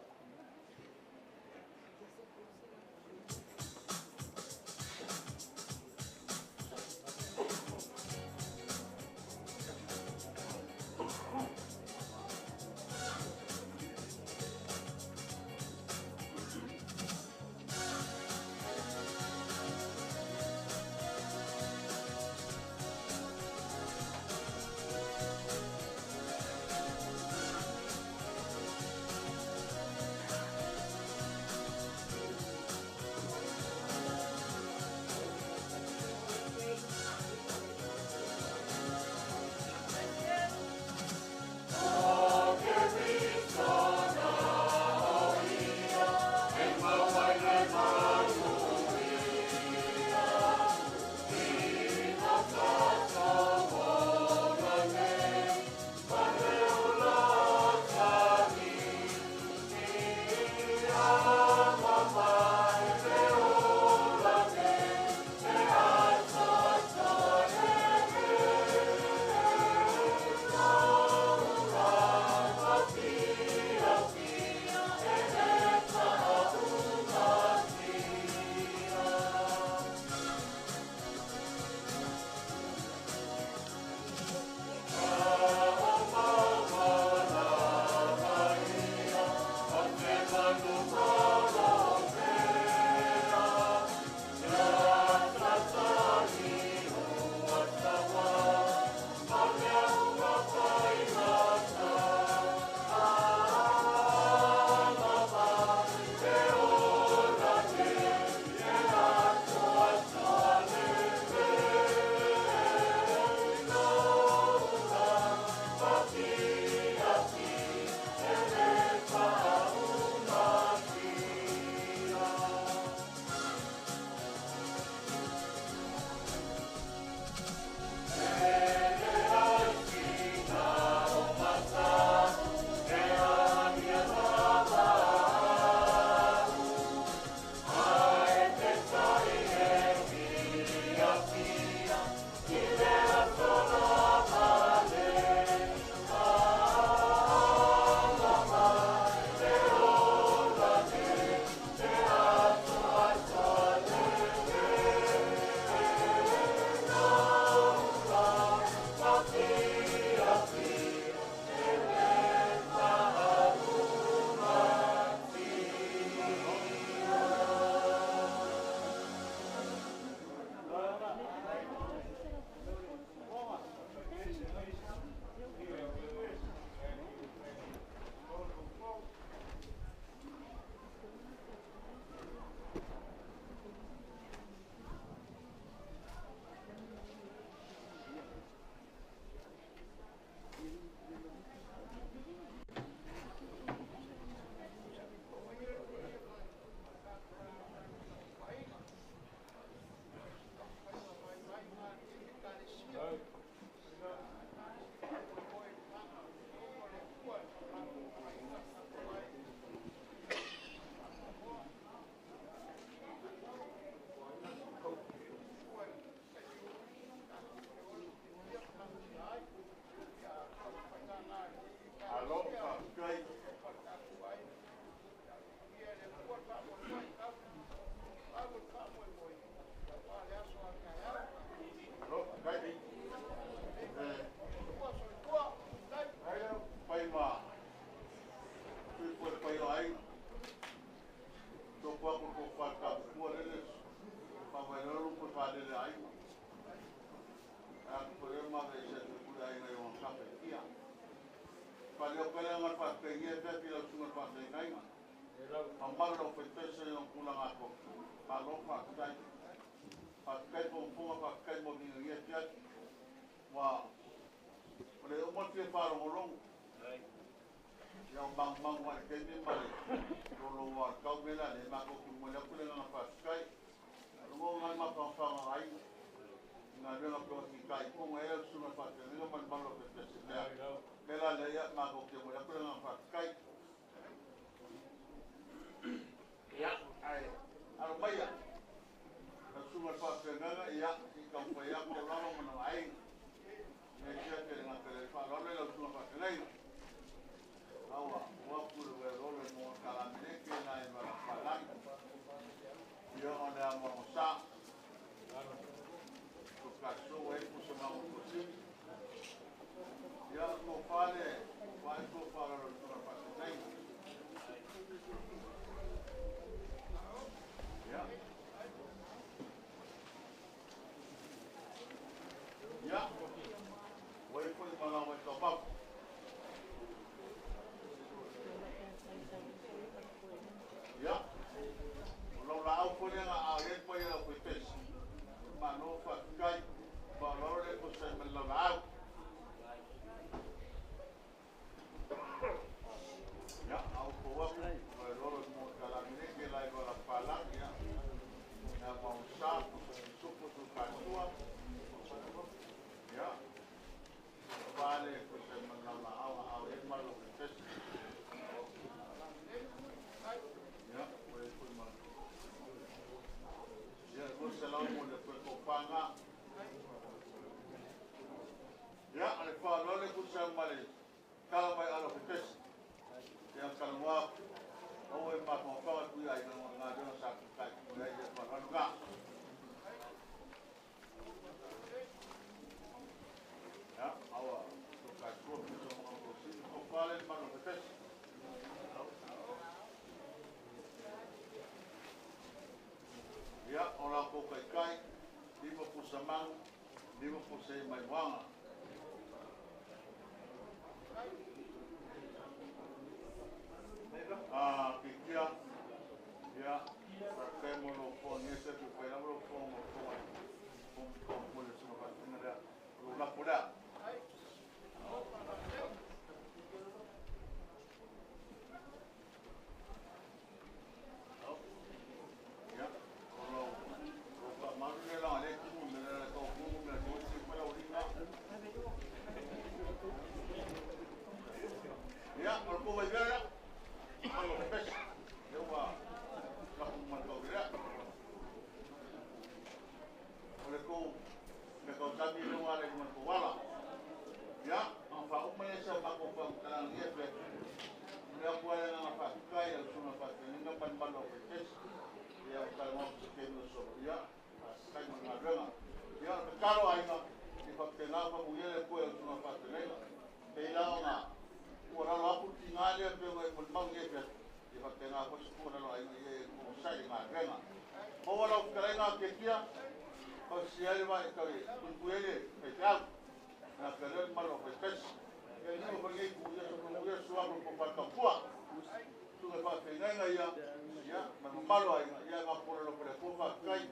Alo, faafetai. Alo, faafetai. Fai ma tui po le pai o aiga. Topo aku ko whakapua lele, whawailalu po whalele aiga. A ko re ma ve se te kura aiga i o kape kia. Paleo pele nga pa pengi pe pi la sunga pa pengi nga. Pamalo lo fetese yo kula nga ko. Palo pa kai. Pa kai po po pa kai mo ni ngi tia. Wa. Ole o mo te pa ro lo. Ya bang bang wa ke ni ma le. Lo lo wa ka me la le ma ko ki mo le kula nga pa kai. Lo nga ma pa pa ai. Nga le nga ko ki kai ko nga el sunga pa te ni ma ma lo fetese. Me la le ya ma ko ki mo le kula nga pa kai. Ya, ai, armaya. Kasuma pa penga ya, ikau pa ya ko lalo mo ai. Me kia ke nga pele pa lalo la suma pa penga. Awa, wa pulu we lolo mo kala mene ke na e mara pa lang. Yo ona mo sa. Ko kaso we ko sama mo ko si. Ya ko pale, pa ko pa lalo suma pa penga. Ya. Ya. Wai ko mala wai to pa. Ya. Lo la au ko le nga a ye ko ye ko tes. Ma no fa kai ba lo le ko sa me la au. Ya, au ko wa lo lo mo kala mene ke la ko la pala ya. Na ma sa ko supo tu katua. Ya. Vale ko sa me la au au e ma lo tes. Ya, wai ko ma. Ya, ko sa la mo le ko panga. Ya, ale fa lo le ko sa ma le. Kala mai alo tes. Ya kalwa au e ma ko pa ku ai no nga do sa ku kai ku ai ya pa lo ga. Ya awa to ka ko so mo ko si ko pa le ma lo tes. Ya ora ko kai kai lima ku samang lima ku se mai wanga. Ah, kia, ya, temo lo con ese que fue la lo con con le sono fatto la pula. Ya, lo lo ma le la le ku me la ko ku me la ko si fue la orina. Ya, lo ko vai ver. Ya, ang faumay sa bakong kalang yepe. Mula ko ay ang pakay ang sumapat ng panbalo tes. Ya kalmo sa keno so ya, kay mga renga. Ya karo ay nga ipagtela pa uyele ko ang sumapat ng kailangan nga ora lo aku tingali pe ngai mulmang yepe. Ipagtela ko sa kuna lo ay ko sa nga renga. Mawala ko kay nga ketia. Pasiel va ikaw kumpuyele kay na kalel malo pes e no bangi kuya so kuya suwa ko pa kapua tu pa pe ngai ya ya malo ai ya ma por lo pre ko pa kai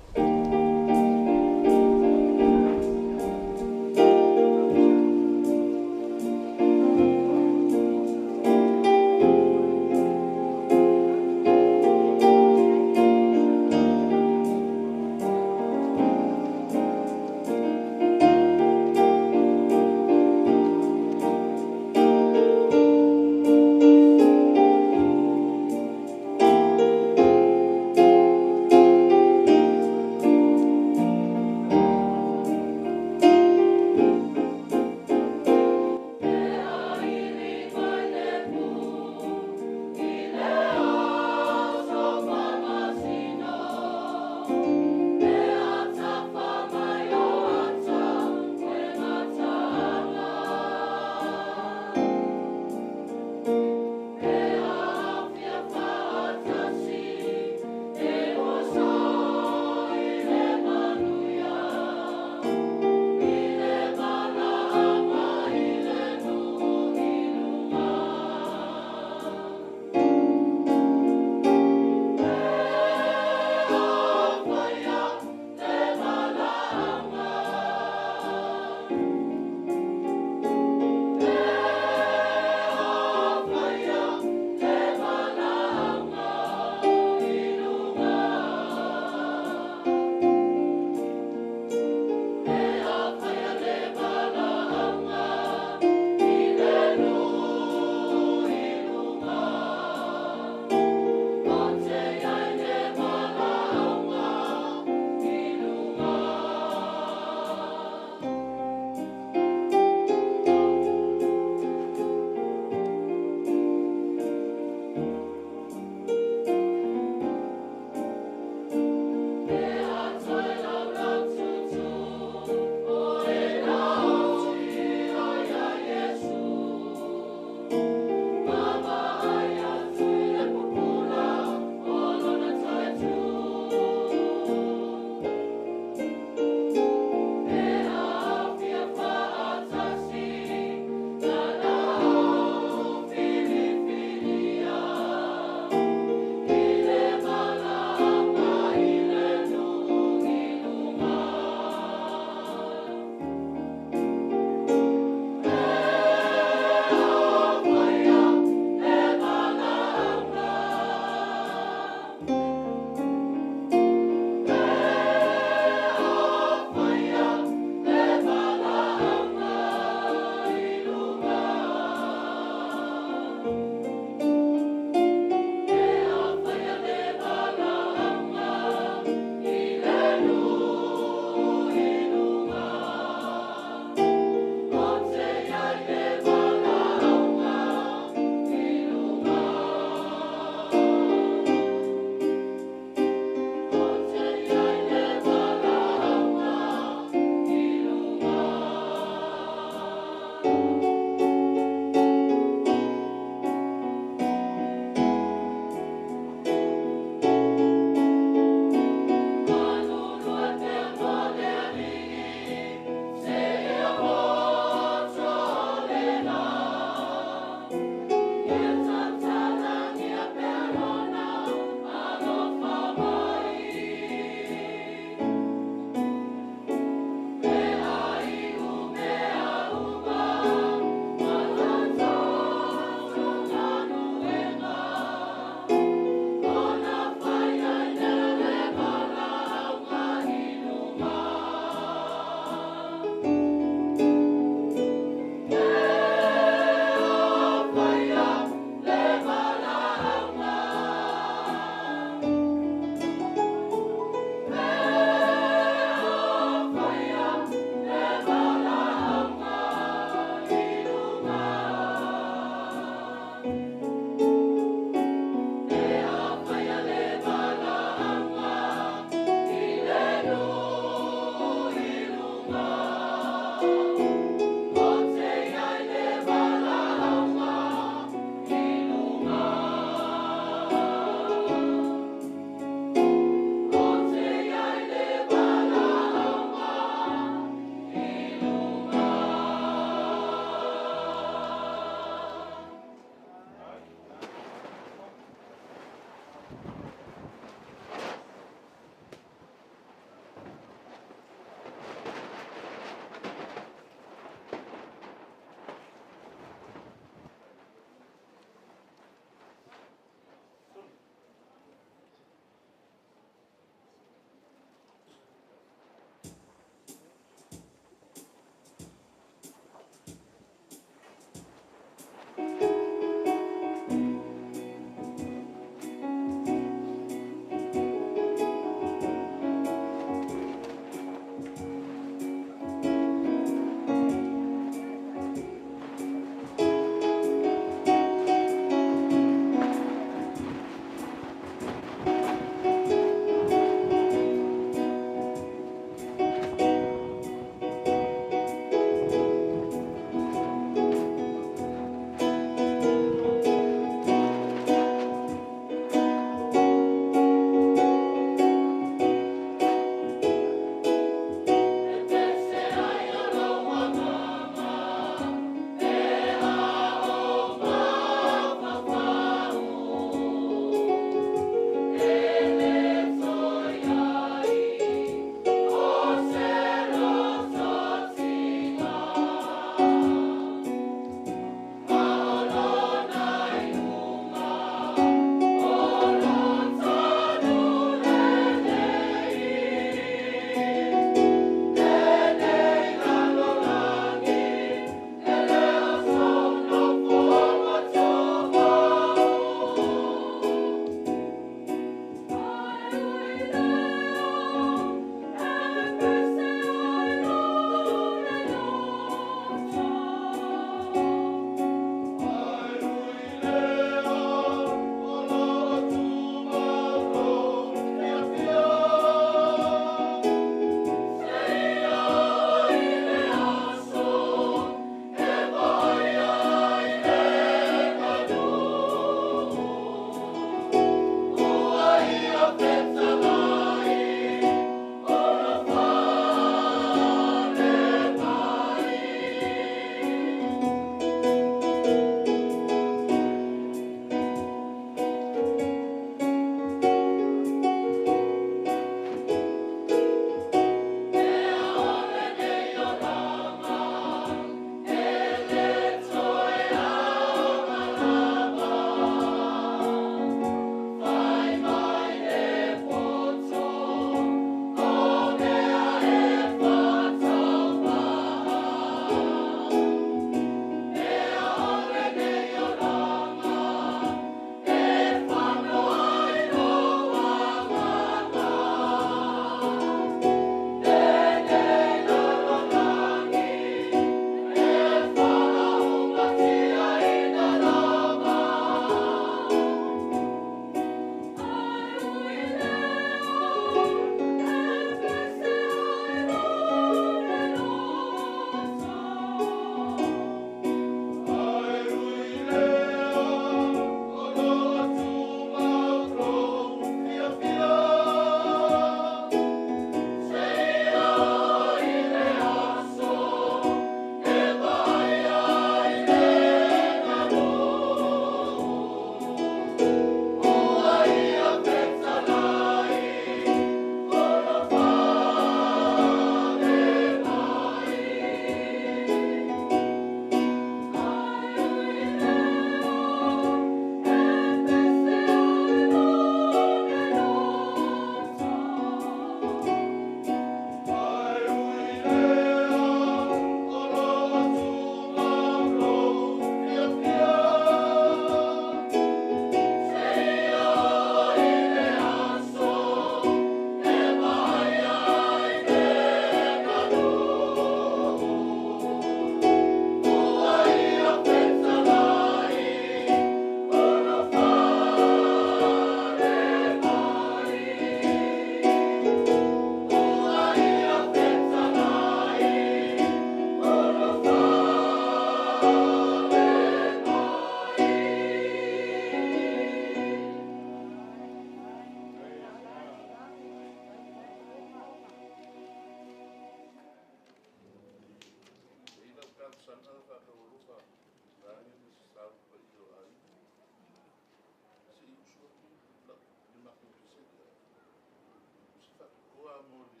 mo le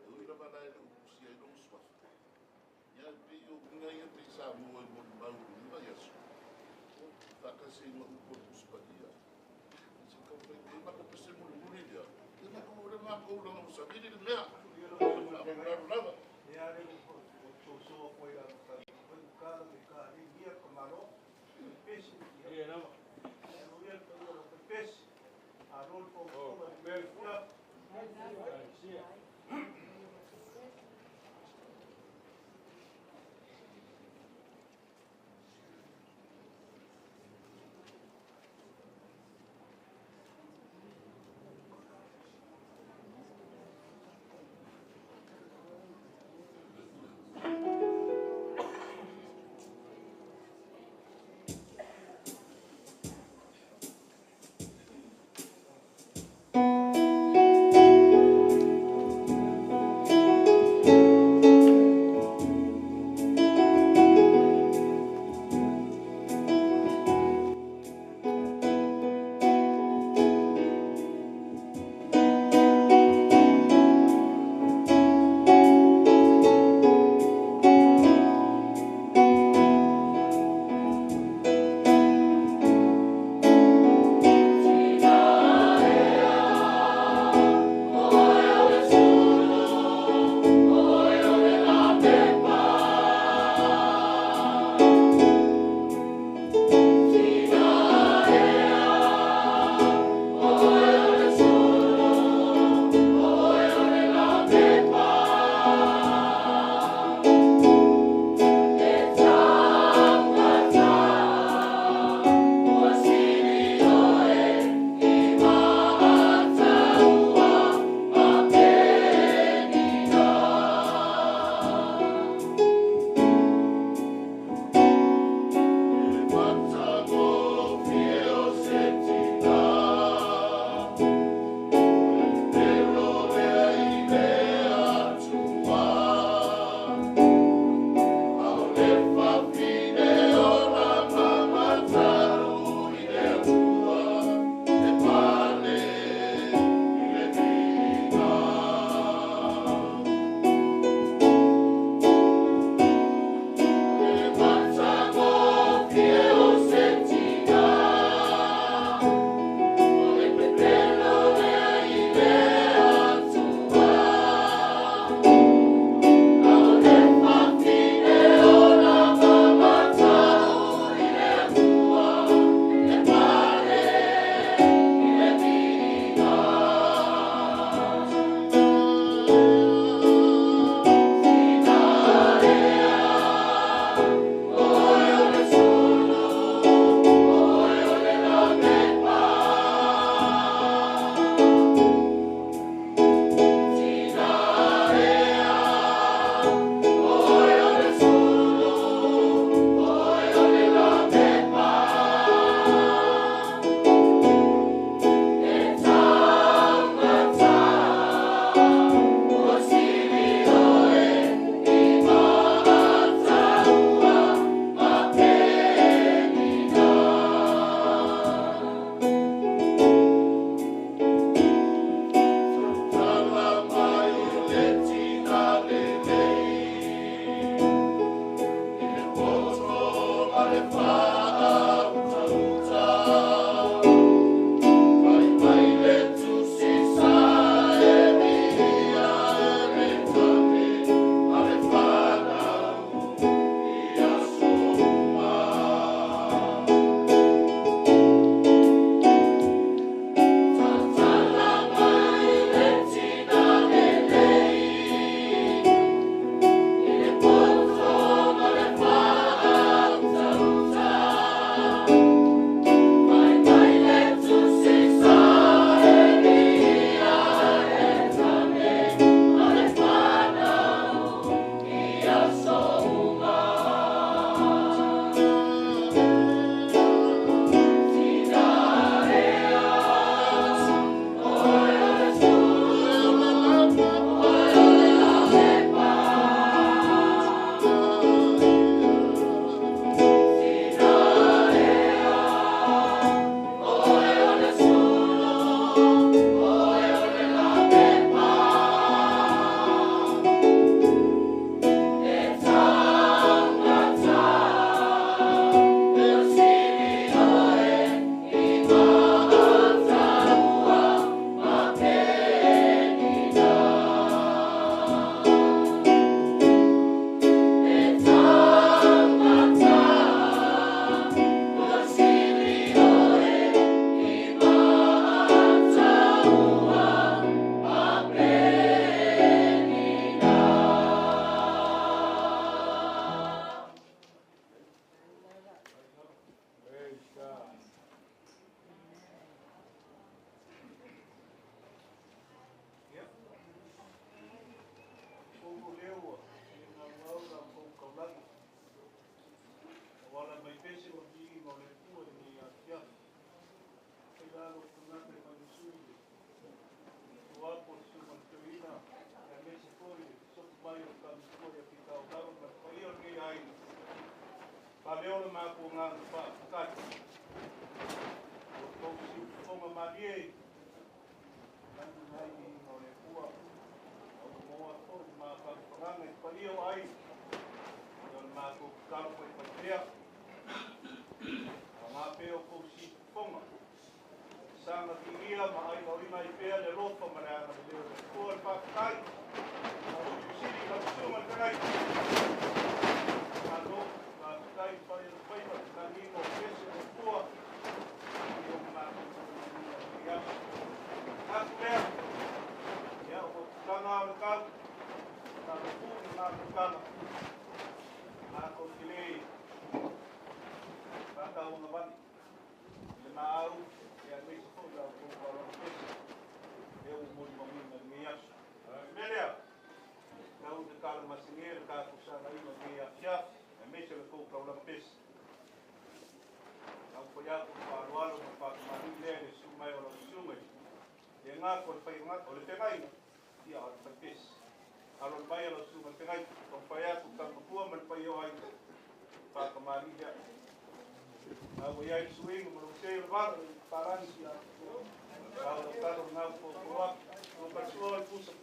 e ui lava la e le upusia i logo suafa. Ia pe i o uiga ia pe i Samoa i molimau i lenei vaiaso. Faatasi ai ma upu o le Tusi Paia. Se taumafai e matou pese mulimuli lea, ia matou o lea matou laga ua savili le mea. Faamalalo lava. Paleo le maku ngā whakatai. O tō si ufonga malie, nani nai ni inga o le kua, au moa tō le māwhangwhanganga i paio ai, i o le mākou kalo pai paitea. A ngā peo kou si ufonga. Sanga viia ma ai o ina i pea le lofa ma le anga le leo le kua le whakatai. A o tusiri ka tusunga le kanai. Malo, whakatai pai o pai o nani o pese o kua. I o mākou ia. Aku lea, ia o tanga o le kau, ka lupu ni ngā kukana. Mākou ki le, whakaunga wani. Le maau, ia meisi fo lau kou wala pese. E o mori mamina ngi aso. Melea, kau te kala masinge le ka kusana ina ngi afiafi, e meisi le kou kaula pese. Kau po iaku whaaloalo ma whakamari lea le sumai o lau sumai. E ngā ko le whai ngā, o le whengaina, ia o le whai pese. Alo le mai o lau sumai whengai, kau whai aku ka mapua ma le whai o ai, whakamari lea. Au ia i suinga ma lau se o le wala, parani si a. Au lau talo ngā po po aku, o ka sua o le pusa.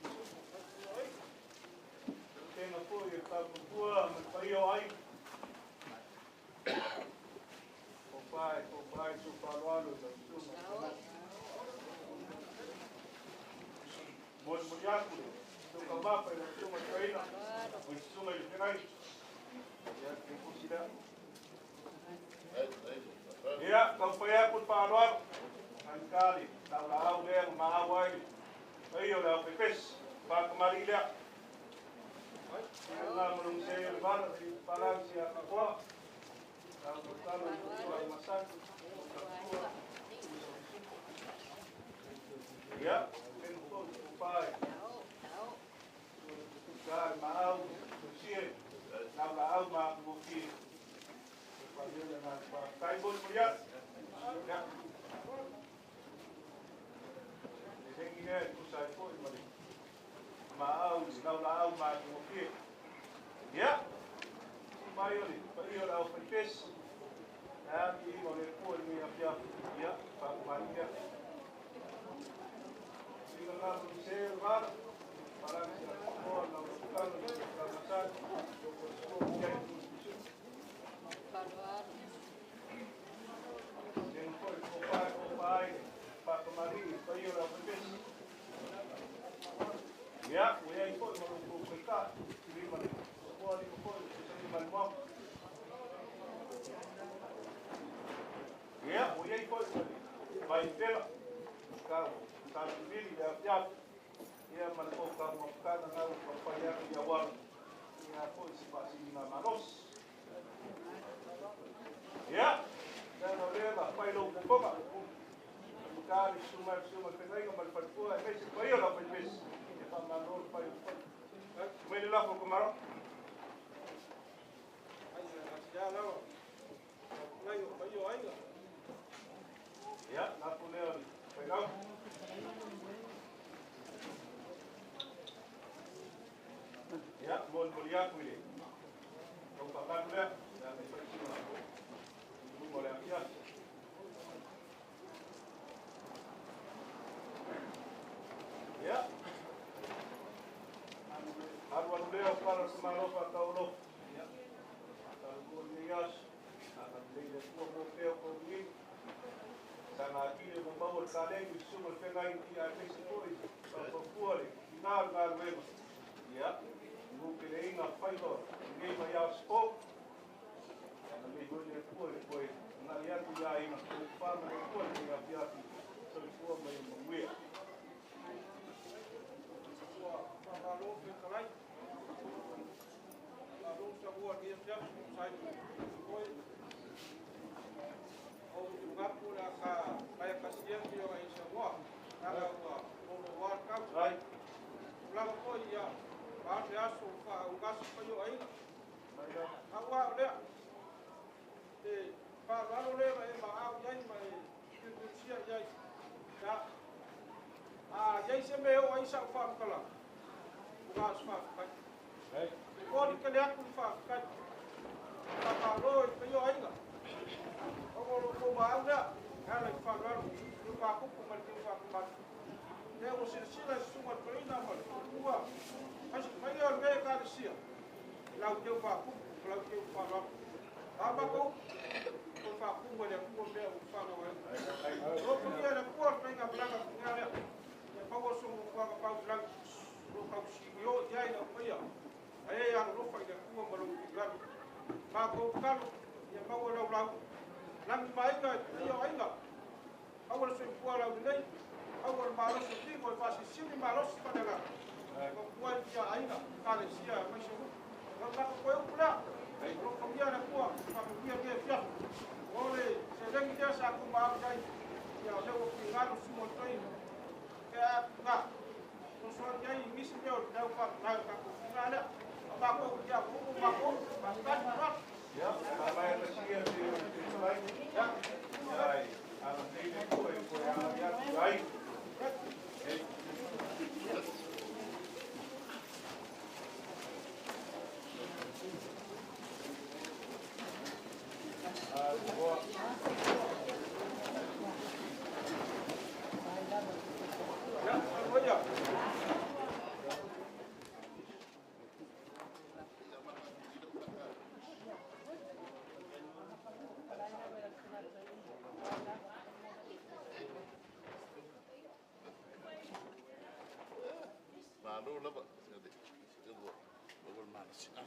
Tēnā po i ka mapua ma le whai o ai. O pai, su whaaloalo lau sumai. Moli moli aku le, tō ka mapa i lau sumai kaina, o i sumai le whengai. Ia, te kusi lea. Ia, kau whai aku le whaaloalo. Anikali, tau la au lea, ma au ai. Ai o le au pepes, whakamari lea. Ia ngā marung se le wala, i palang si a kakoa. Tau talo i kutua i masaku, o katua. Ia, tenu tō, o pai. Kai maau, tusie, nau la au ma ngoki. Kai bon muriat. Ya. Lengi ne tu sai foi mali. Maau, nau la au ma ngoki. Ya. Mai oli, pai o la au pes. Ya, mi o le ko ni afia. Ya, pa maria. Sila na se var. Para se ko na ka na sa ko ko ko ya. Ya, o ia i foi ma lou kai i ma le ko ali ko i ma le mo. Ya, o ia i foi vai pela ka ka vili ya ya ia ma le ko ka mo ka na na ko pa ya ya wa ia foi se pasi na manos. Ya, ya no le va pai lo ko ka. Ka suma suma penai ma le pa e se pai o la pes. Manol pai pai. Mele la ko maro. Ai ya la. Nai o pai o ai. Ya, la pone pai la. Ya, mon molia kuile. Ko pa pa le, ya me pai si ma. Mo le afia. Ya. Alu leo para sumalo pa taulo. Ya. Talu nias. Ana le ko mo peo ko ni. Sana ki mo mau kale ni sumo fengai ti a pesi foi. Pa ko le. Na na le. Ya. Mo pele inga faido. Ni ma ya spo. Ana le go le ko le ko. Na ya ku ya inga ko pa ma ko le ya fia ti. So ko mo mo we. Malo ke kalai. Malo sa ua ni fia sai koi. O tu ngapu la ka kai pasia ki o ai sa ua. Ala ua o lo wa ka. Ai. La ko ia ba te aso fa u ka so yo ai. A ua le. E pa malo le ma e ma au iai ma e ku sia iai. se mea o ai sa o whaamkala. Ua as whaafkai. O ni kele aku ni whaafkai. Whaakalo i te paio ainga. O o lo ko maau lea. Ala i whangaru. Ni whaakupu ma le teu whaakumatu. Lea ua silasila i susuga le toeaina ma le ua faia o le mea ekalesia i lau teu faakupu ma lau teu faaaloalo. A matou upu, toe faakumu e le Atua mea ua fanau ai. Alofagia e le Atua le faiga malaga tuga lea, ia maua so nofoaga pau i lagi, o loo tausigioo i ai le aupaia, ae e alolofa i le Atua ma lou tuulagi. Matou tatalo, ia maua lau lau lagi ma aiga i le paia o aiga, maua le soifua laulelei, maua le malosi o tino e faasilisili malosi faaleagaga, e tautua ai ia aiga, ekalesia aemaise nuu. O le matou toe upu lea, alofagia e le Atua, faamanuia lenei afiafi. O le seleni lea sa tumaau i ai, ia o lea ua finagalo susuga o le toeaina, pe a tuga, fesoasoani ai i nisi mea o le tau faapena i le tatou fina lea. A matou ia ua uma matou, faafetai faaaloalo. Ia, faamaea tasia te mai. Ia, ai, ala nei le Atua e toe agai atu i aiga. Ia, manuia. Malo lava. Ua ua le malosiaga.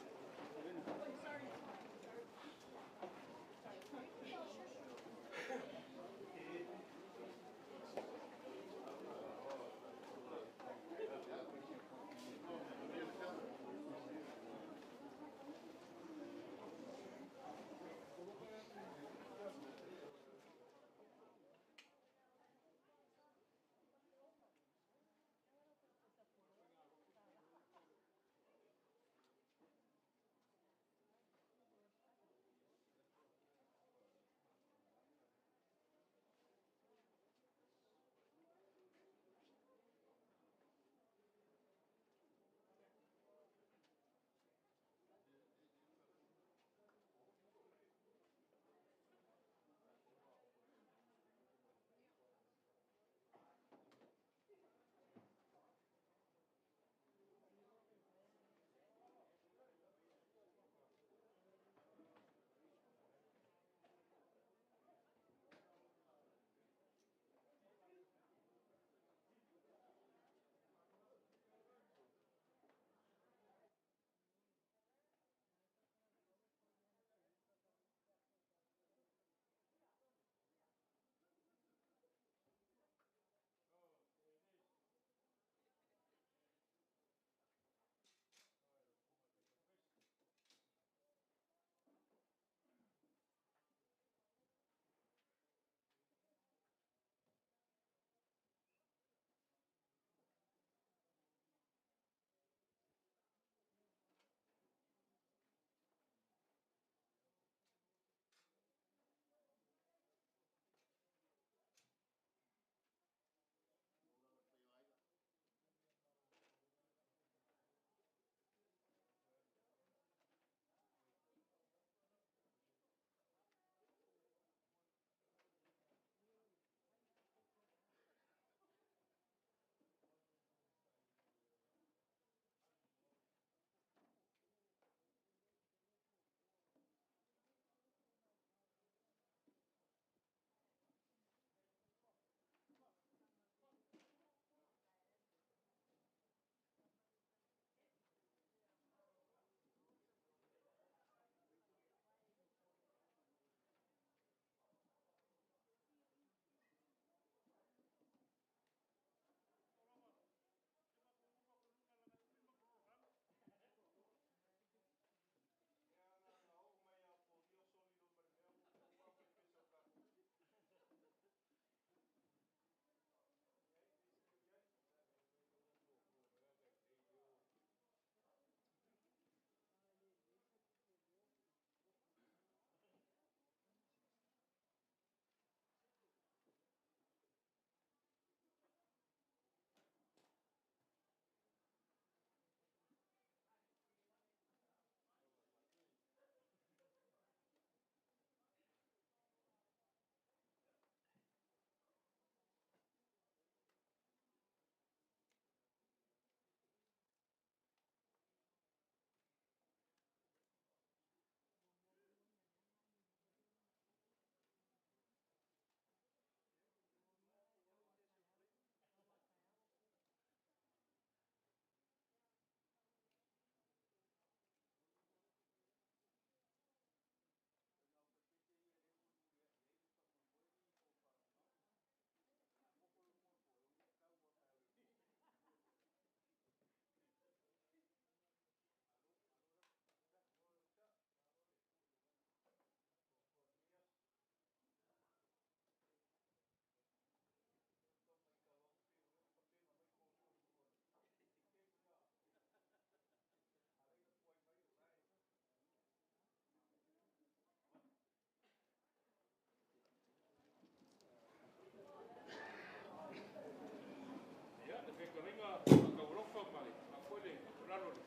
Fekalaiga faataualofa ma le faafoe le lalo le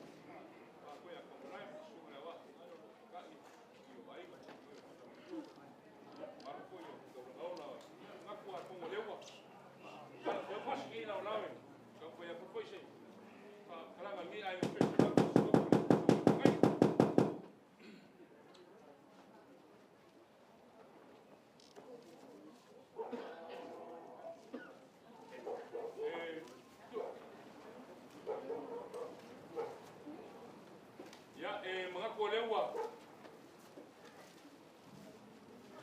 faafoe a kamalai ma susuga le aoao ai o lo kai i o aiga malo foi o taulagaola gaku a pongo leua sala fea fasi nei lao lao e taumafai atu foi se faamatalaga lenei aiga pese gaku susuga le Ia e manatu o lea ua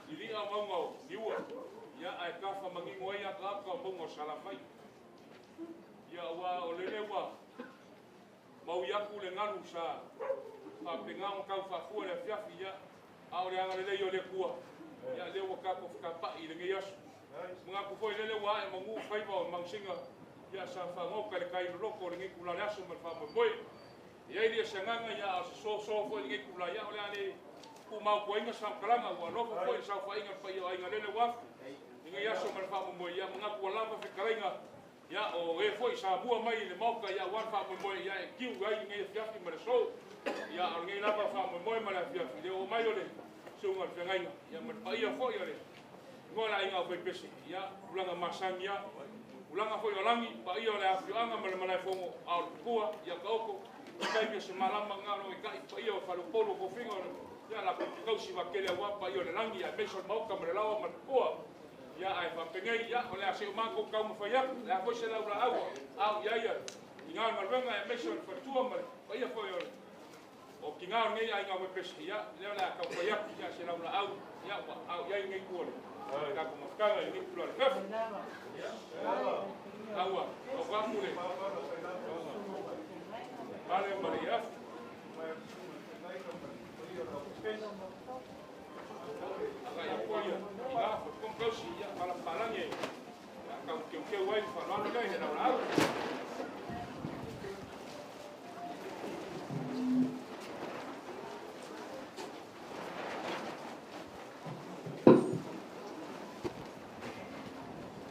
lili'a mauga o Niua, ia ae tafa manino ai akaaka o mauga o Salafai. Ia ua o lele ua maui atu le galu sa faapena ona tau faafua le afiafi, ia a o le agalelei o le Atua, ia lea ua tatou fetapa'i i lenei aso. Manatu foi lele ua ae manu faiva o Manusina, ia sa faagoka le tai loloto o lenei tula le aso ma le faamoemoe. Ia i lia se agaga, ia a o se soso foi lenei tula, ia o le a le tumau tuaiga sa faamatalaga ua alofa foi le saofaiga le paia o aiga lele ua afu lenei aso ma le faamoemoe. Ia manatu ua lava fetalaiga, ia o e foi sa mua mai i le maoka, ia aua le faamoemoe, ia e tiu ai lenei afiafi ma le aso. Ia o lenei lava faamoemoe ma le afiafi le oo mai o le susuga o le feagaiga, ia ma le paia foi o le igoa le aiga o Faipese, ia tulaga masani, ia tulaga foi o lagi paia o le afioaga ma le malaefono a o le tupua, ia taoto taimi o se malama nga lo e kai paia o faleupolu o kofiga o ia la kausi vakele aua paia o le lagi aemaise o le maoka ma le laoa ma le tupua. Ia ae faapenei, ia o le a se'o matou taumafai atu le a foi se laulaau ao ia ia i galugaluega aemaise o le faletua ma le paia foi o le o kiga o lenei aiga o Faipese. Ia lea o le a taumafai atu ia se laulaau, ia ua ao i ai lenei tua le tatou mafutaga i lenei tula le fefu aua o fapu le pale ma le iafu. Aga ia koa ia i gā fotokausi ia palapalagi e tau keukeu ai le faaaloalo lea i le laulaau.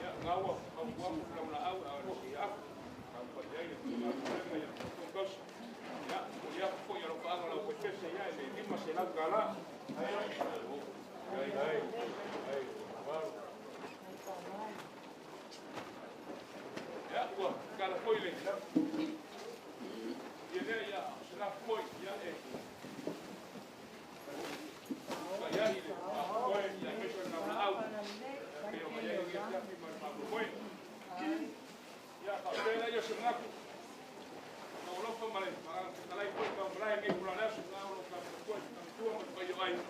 Ia gaua fautuaku laulaau a o le siafu taumafai ai le galuega ia fotokausi. Ia momoli atu foi alofaaga lau Faipese, ia e le $500. Ia ua kala foi le ia lea ia se lafu foi ia e faiai le faafoe ia aemaise o le laulaau pe o mai ai lenei afiafi ma le faamoemoe. Ia faapea laia se manatu taualofa ma le fetalai foi kaumalae lenei tula le aso na o loo tapuatua tatua ma le paia o aiga.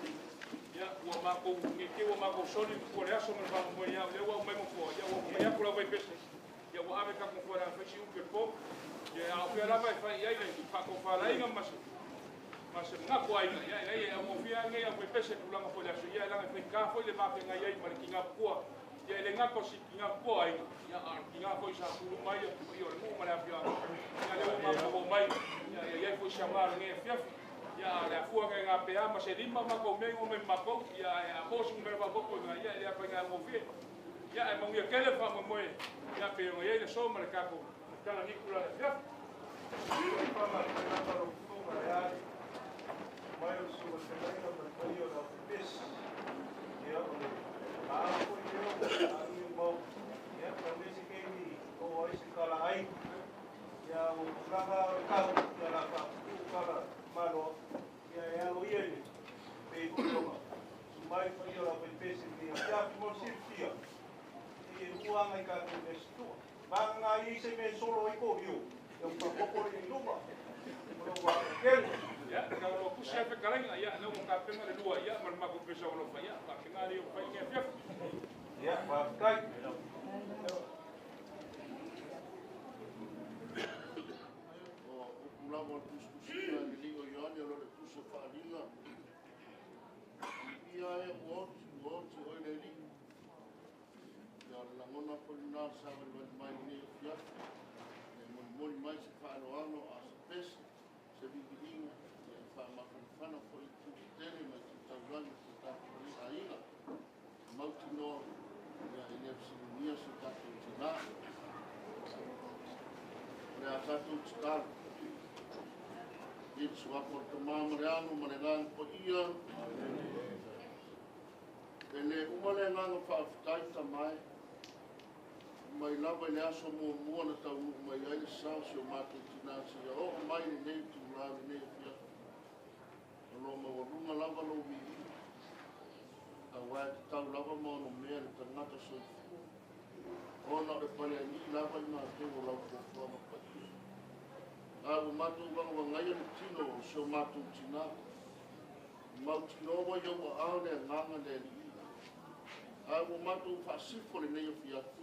Ia ua matou geke ua matou soli tua le aso ma le faamoemoe, ia lea ua aumai mafoa, ia ua fai atu lau Faipese, ia ua ave tatou foa le faisi upu e po ia a o fea lava e fai ai le faatofalaiga ma se manatu aiga. Ia e leai e augofie lenei au Faipese tulaga foi le aso, ia e laga e faigā foi le mafeagai ai ma le kiga pua, ia e le gata o si kiga pua aiga, ia a o le kiga foi sa pulu mai ia o le nuu ma le afioaga. Ia lea ua matou oo mai, ia ia iai foi si aoga o lenei afiafi, ia le afua ngai gapea ma se lima matou mea o mai matou, ia e a mo se numera faaopoopo ia e le afaiga augofie. Ia e manuia tele faamoemoe, ia pe ona iai le so ma le tatou tala nikula le afiafi. Mai o susuga feagaiga ma le paia o le aufepesi, ia o le laau foi lea ua aia mau, ia taulesi keimi o ai se kala ai, ia ua tulaga o le kau, ia la faapupuu kala maloa, ia e alo ia i le pei foi ona sumai paia o le aufaipese i lenei afiafi mo le silafia e lua aga i tatou mea situa vagaga i se mea e solo ai kovio, ia ua faaopoopo le i luma o lou agatele. Ia tauloa tusi ai fetalaiga, ia lea ua tapena le lua ia ma le matou pesa o alofa, ia faapena le o fai lenei afiafi. Ia faafetai. O upu lava o le tusitusiga e le liga o Ioane o lo le tusi o faaaliga. Ia e ua oti, ua oti oe le Alii. Ia o le lagona foi lena o le savalivali mai lenei afiafi. E molimoli mai se faaaloalo a se pese, se viviiga, ia e faamafanafana foi i itu tetele ma itu taulagi o so tatou aiga. Mautinoa, ia e le fesiligia so tatou tinā. tatou tatalo. I le suafa o le Tamā ma le Alo ma le Agaga Paia. E le uma le agaga faafetai Tama e. Mai lava i le aso muamua na taunuu mai ai le sa o si o matou tinā seia oo mai i lenei itulā lenei afiafi. O lo o maualuga lava lou viiga, aua e tatau lava ma onomea le tagata soifua, ona o le palealii lava i matou o lau fuafuaga paia. A ua matou vagavagaia le tino o si o matou tinā, mautinoa ua i ou aao le agaga le Alii. A ua matou faasifo lenei afiafi,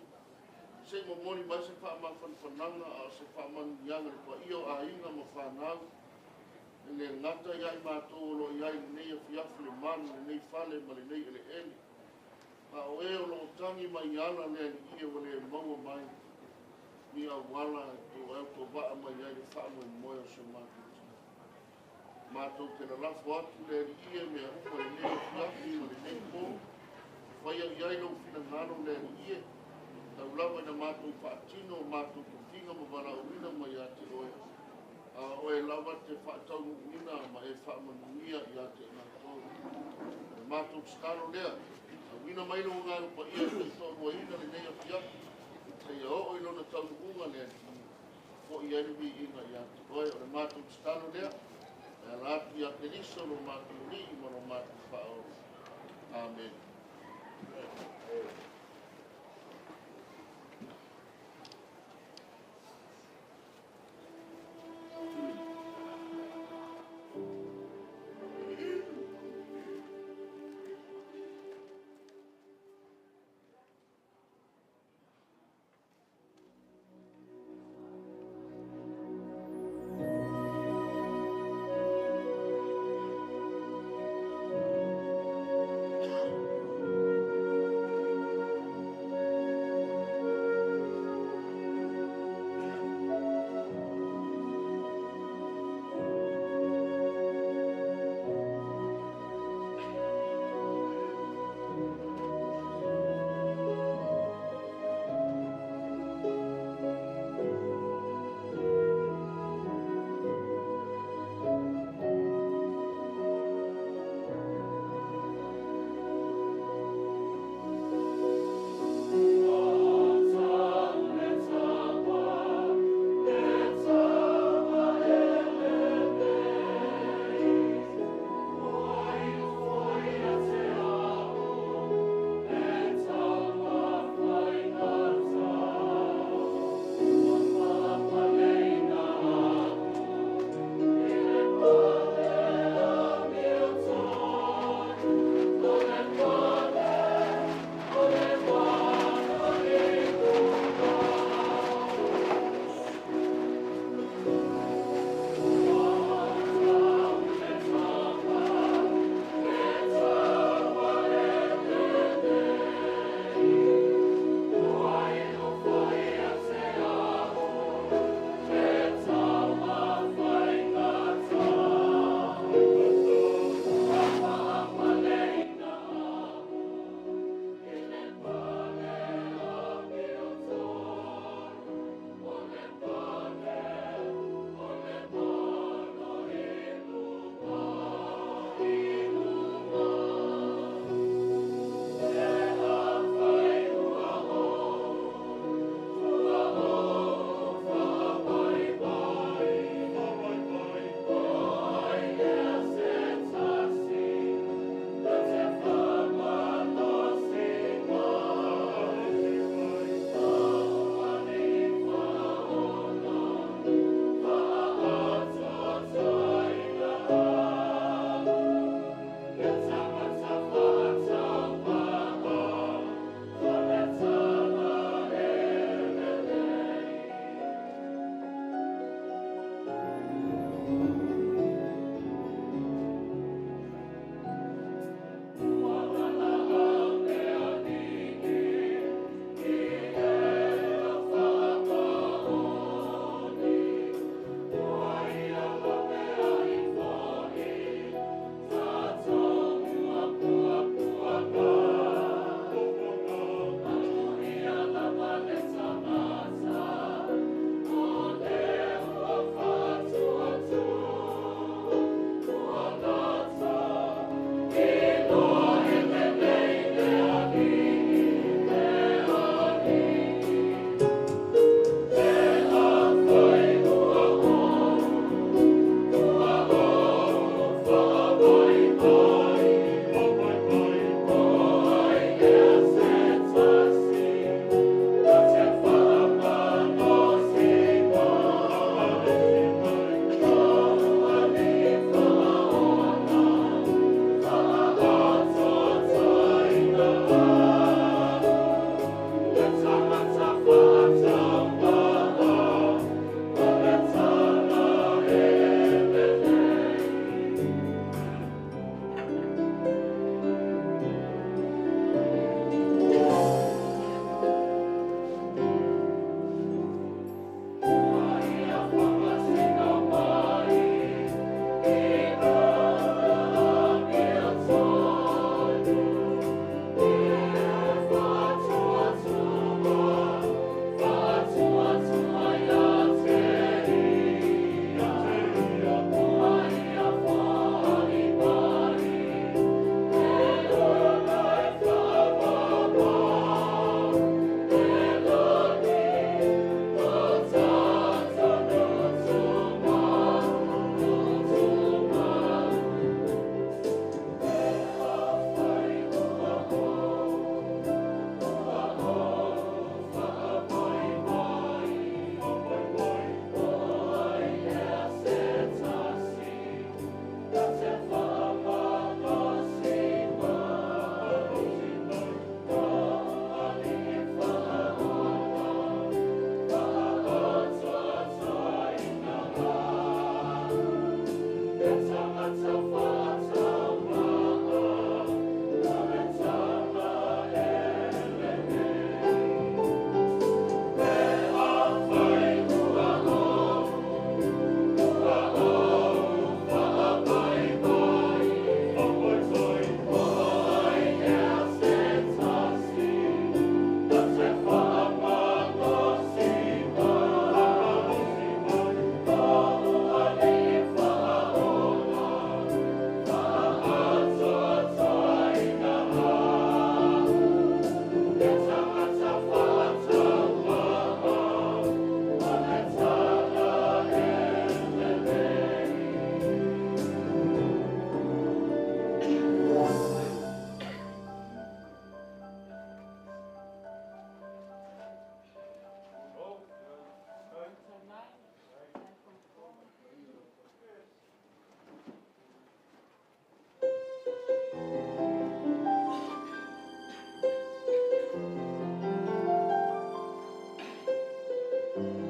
se i momoli mai se faamafanafanaga a o se faamanuiaga i le paia o aiga ma fanau, e le gata ia i matou o lo o i ai i lenei afiafi le malu i lenei fale ma lenei eleele, a o e o lo o tagi mai ala le Alii e ua le maua mai ni auala e autovaa mai ai le faamoemoe o si o matou tinā. Matou te lalafo atu le Alii e mea uma i lenei afiafi ma lenei po, faia i ai lou finagalo le Alii e, tau lava ina matou faatino o matou tofiga ma valaauina mai ia te oe, a o oe lava te faataunuuina ma e faamanuia ia te i matou. O le matou tatalo lea, auina mai lou Agaga Paia e taitoaluaina lenei afiafi, seia oo i lona taunuuga le Alii, foi ai le viiga ia te oe. O le matou tatalo lea, e ala atu ia Keriso lo matou Alii ma lo matou Faaola. Amen. Yes.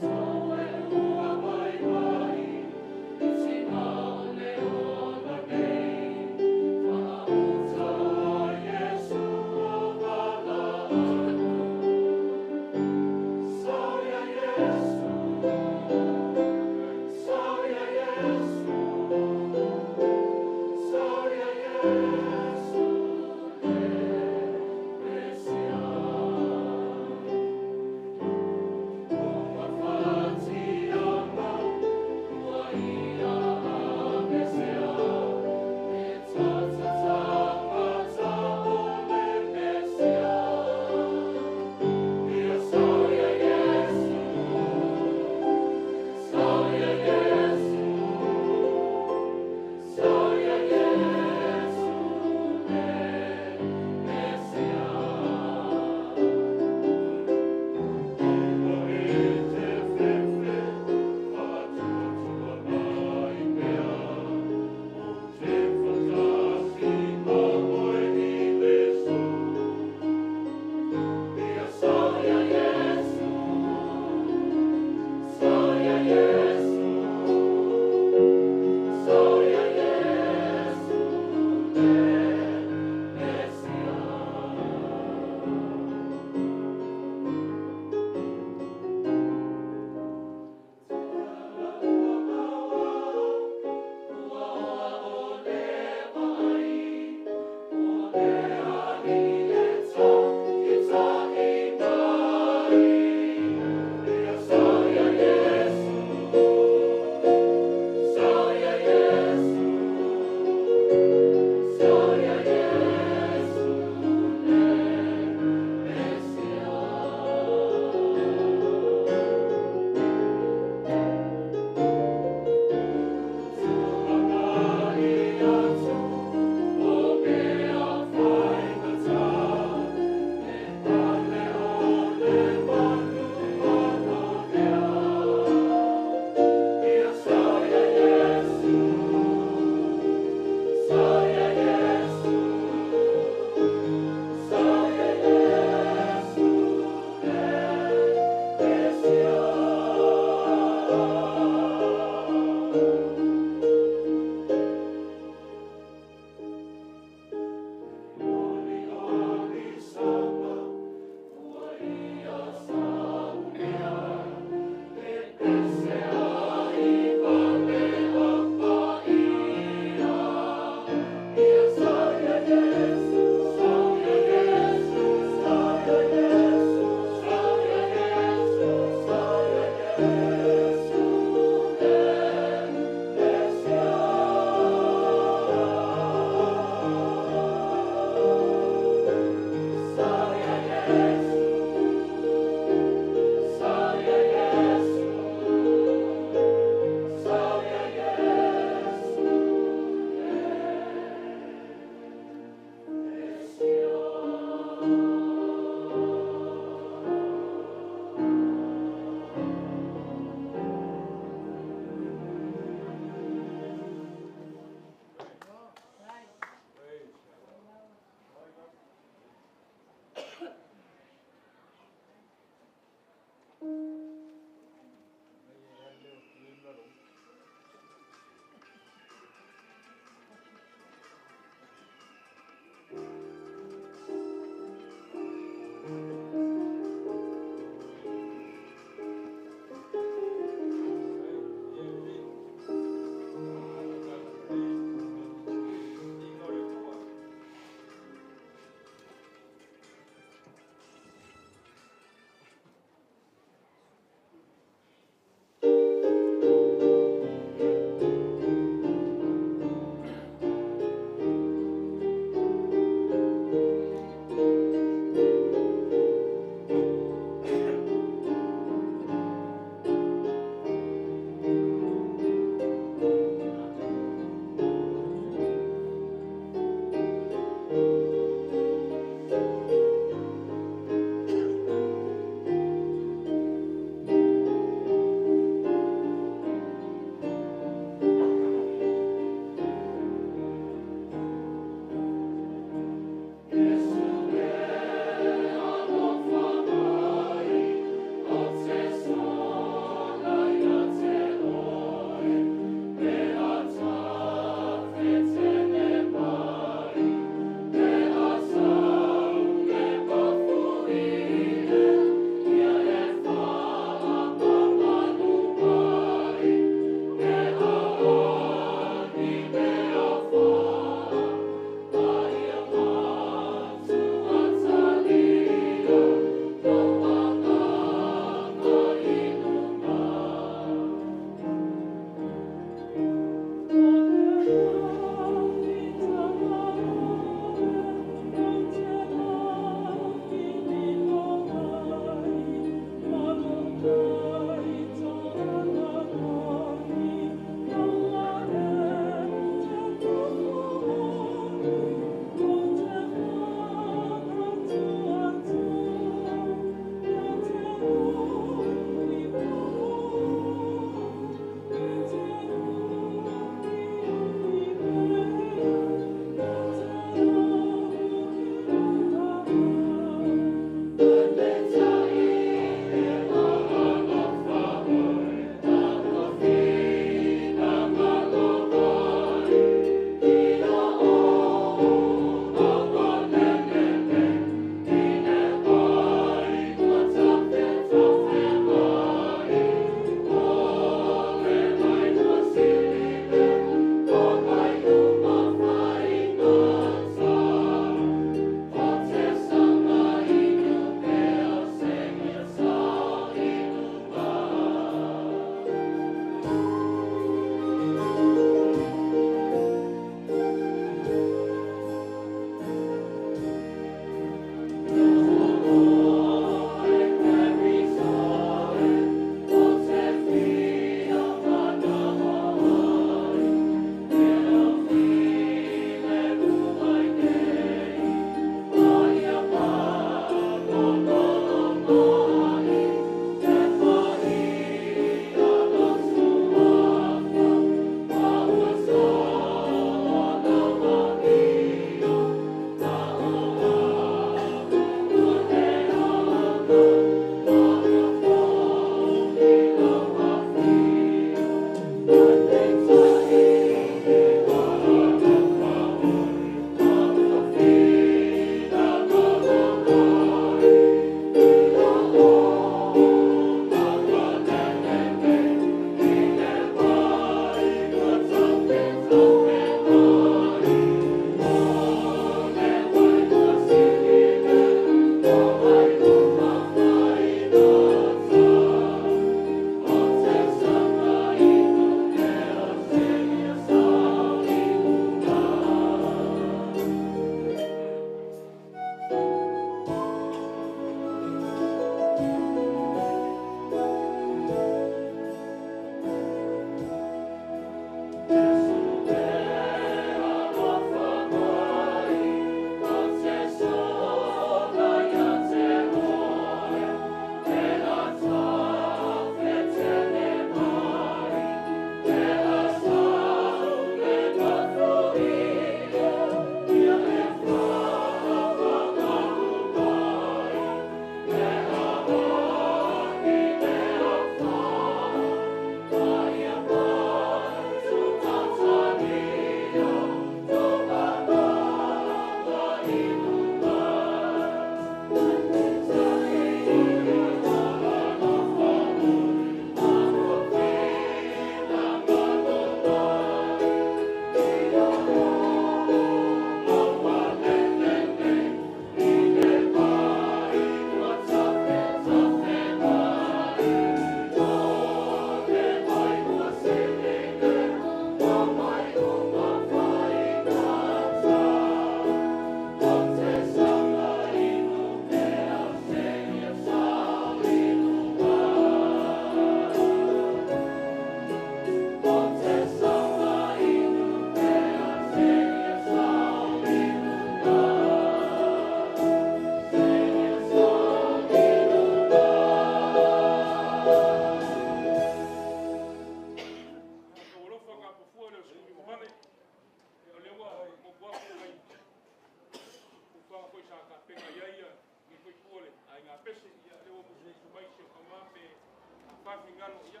Fafingalo ia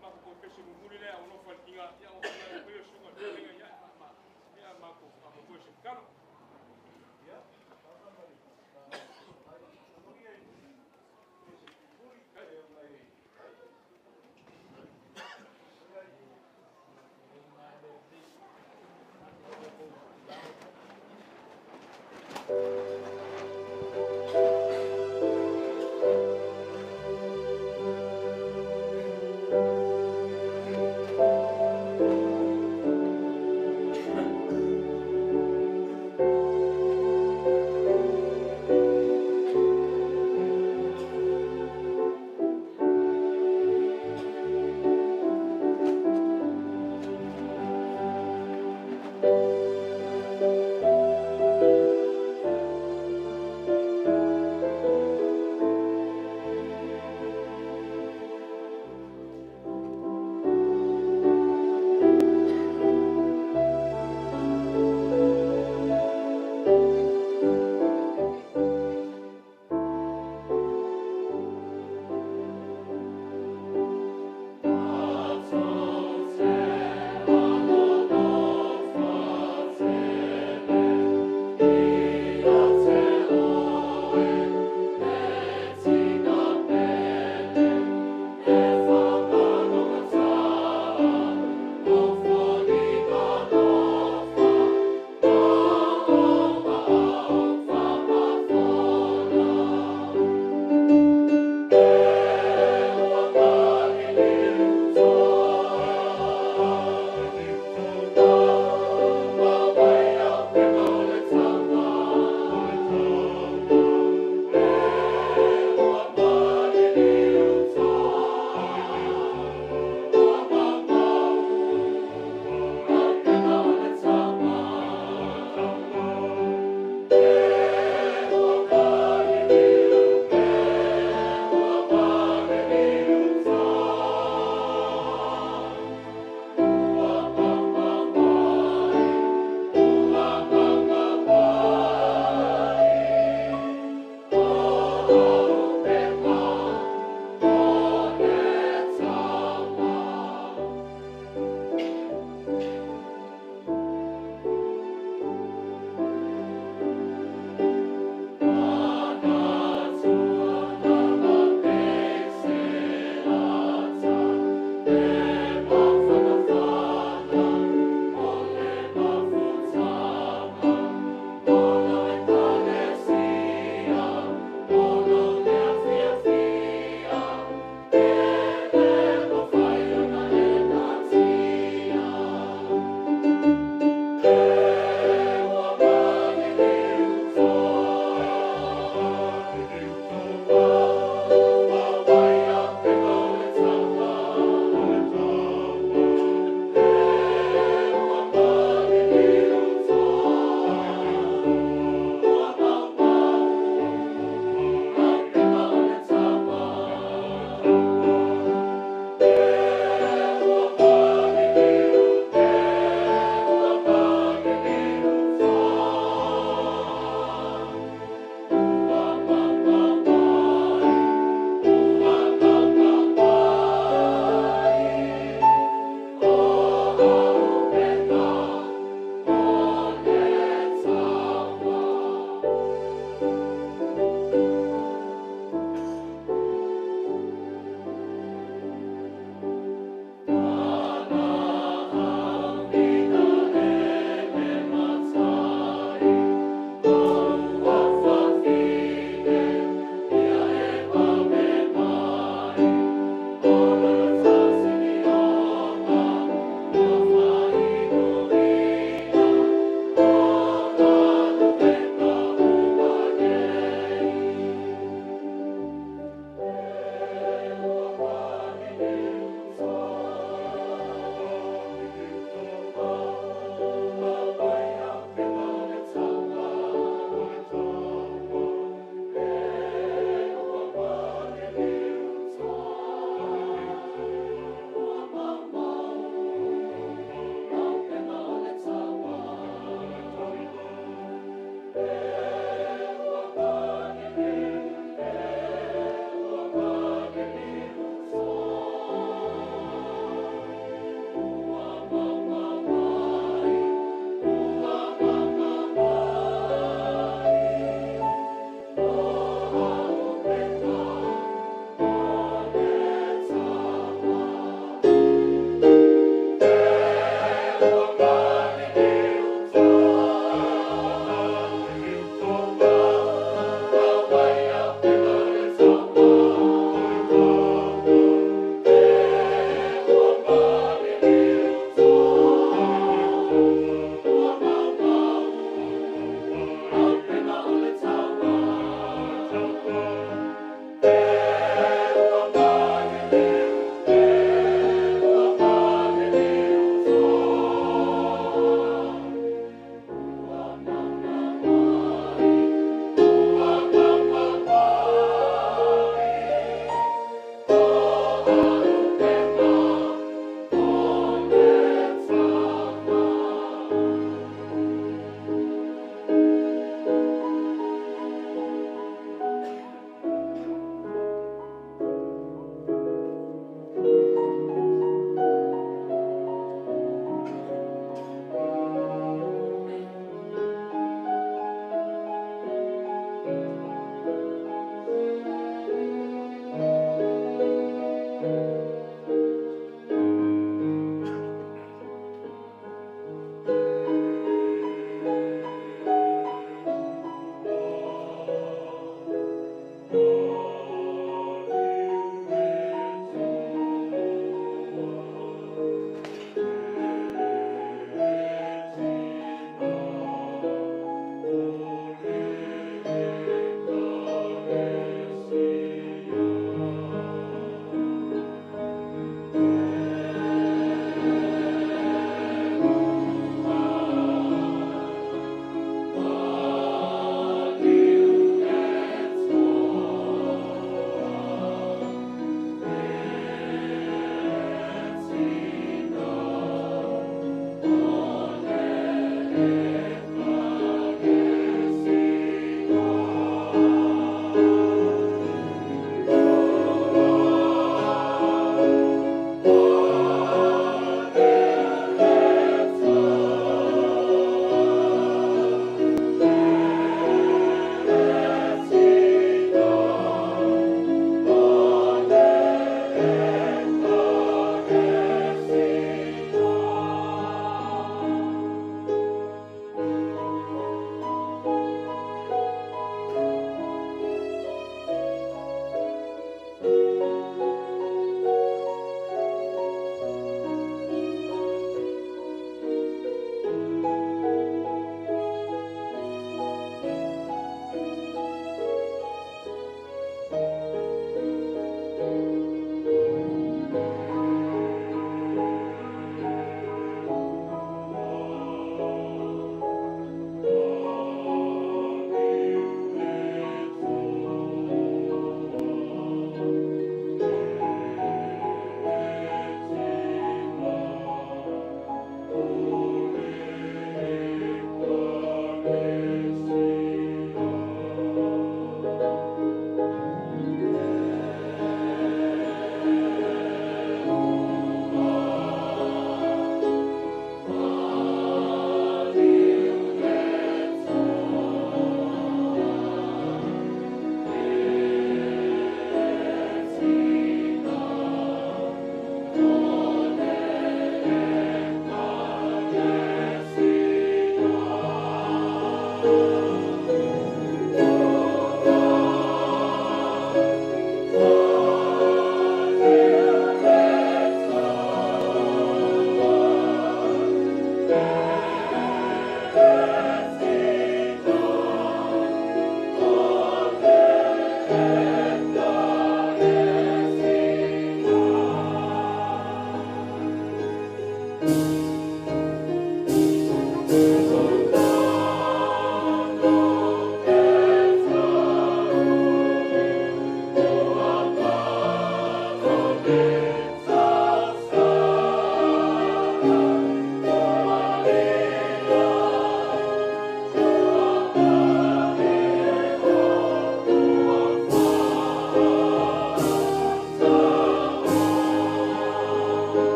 ma ko pese mumuli le o no faltinga ia o na ko yo sunga le ia ma ia ma ko ma ko se kalo ia pa ma Thank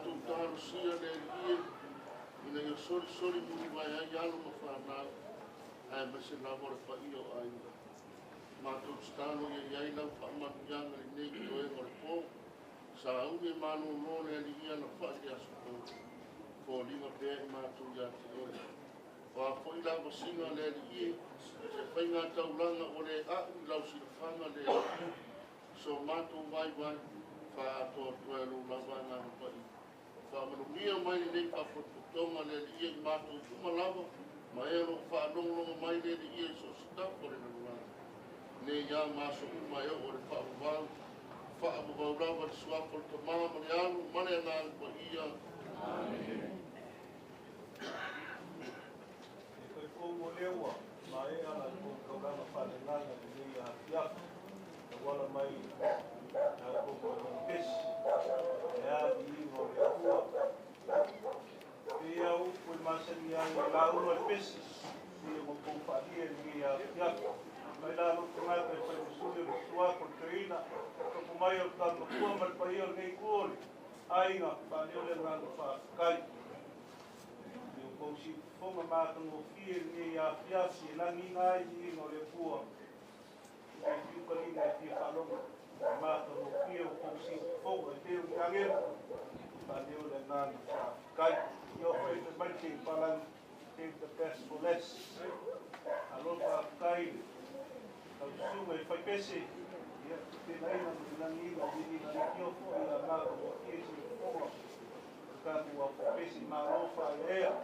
Matou talosia le Alii e, ina ia solisoli mulivae ai alo ma fanau, ae maise lava o le paia o aiga. Matou tatalo ia i ai lau faamanuiaga i lenei toega o le po, sauni e malōlō le Alii alafai i le aso fou, foliga pea i matou ia te oe. O a foi lavasiga a le Alii e, se faiga taulaga ua le a'u i lau silafaga le Alii, so matou vaivai, faaatoatoa e lou lava Agaga Paia. Faamanuia mai lenei faapotopotoga le Alii i matou uma lava, ma e o loo faalogologo mai le Alii i so o se tafa o le lalolagi. Nei a ma aso uma e oo i le faavavau, faavavau lava i le suafa o le Tama ma le Alo ma le Agaga Paia. Amene. E talitonu o lea ua maea la outou taulaga faaleagaga i lenei afiafi, tauala mai la outou taulaga pesi, e a viiga o le Atua. E pei lava o upu e masani ai e lauga le pesi, ia ma outou faalia i lenei afiafi. Mai la lou tagata e fai ma sui o le suafa o le toeaina, topo mai o le talumatua ma le paia o lenei itu o le aiga, faaleo le agaga faafetai. I outou siufofoga matagofie i lenei afiafi e lagiga ai viiga o le Atua. E fiu kaliga e fia faalogo, matagofie outou siufofoga e pei o ni agelu, faaleo le agaga faafetai. Ia o fai fai mai te palagi, save the best for last. Alo faafetai le taususuga e fai pese, ia tenaina ma le lagiina viiga le tio foi ia matagofie siufofoga. O tatou aufai pesi malo faaeaea.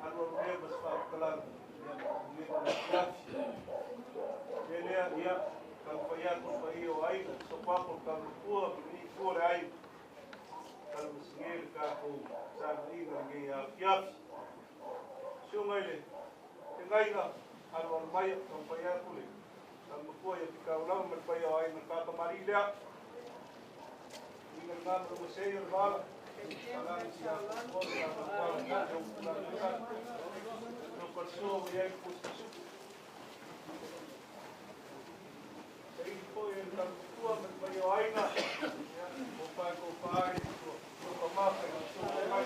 Alu alu lea ma se faamatalaga, ia manuia le afiafi. Le lea, ia, taumafai atu le paia o aiga, sopo atu le talumatua ma lenei itu o le aiga. Talumasege le tatou fesagai lenei afiafi. Susuga i le feagaiga, alualu mai, taumafai atu le talumatua ia pitau lava ma le paia o aiga le faakamali'i lea. Uiga lena ma le masei o le vala. Palagi si afoafoa le tatou no palesua ua i ai le pusipisupu. Saili foi e le talumatua ma le paia o aiga. Ia, tofa e tofa ai, tofa mafa i lau susuga feagai.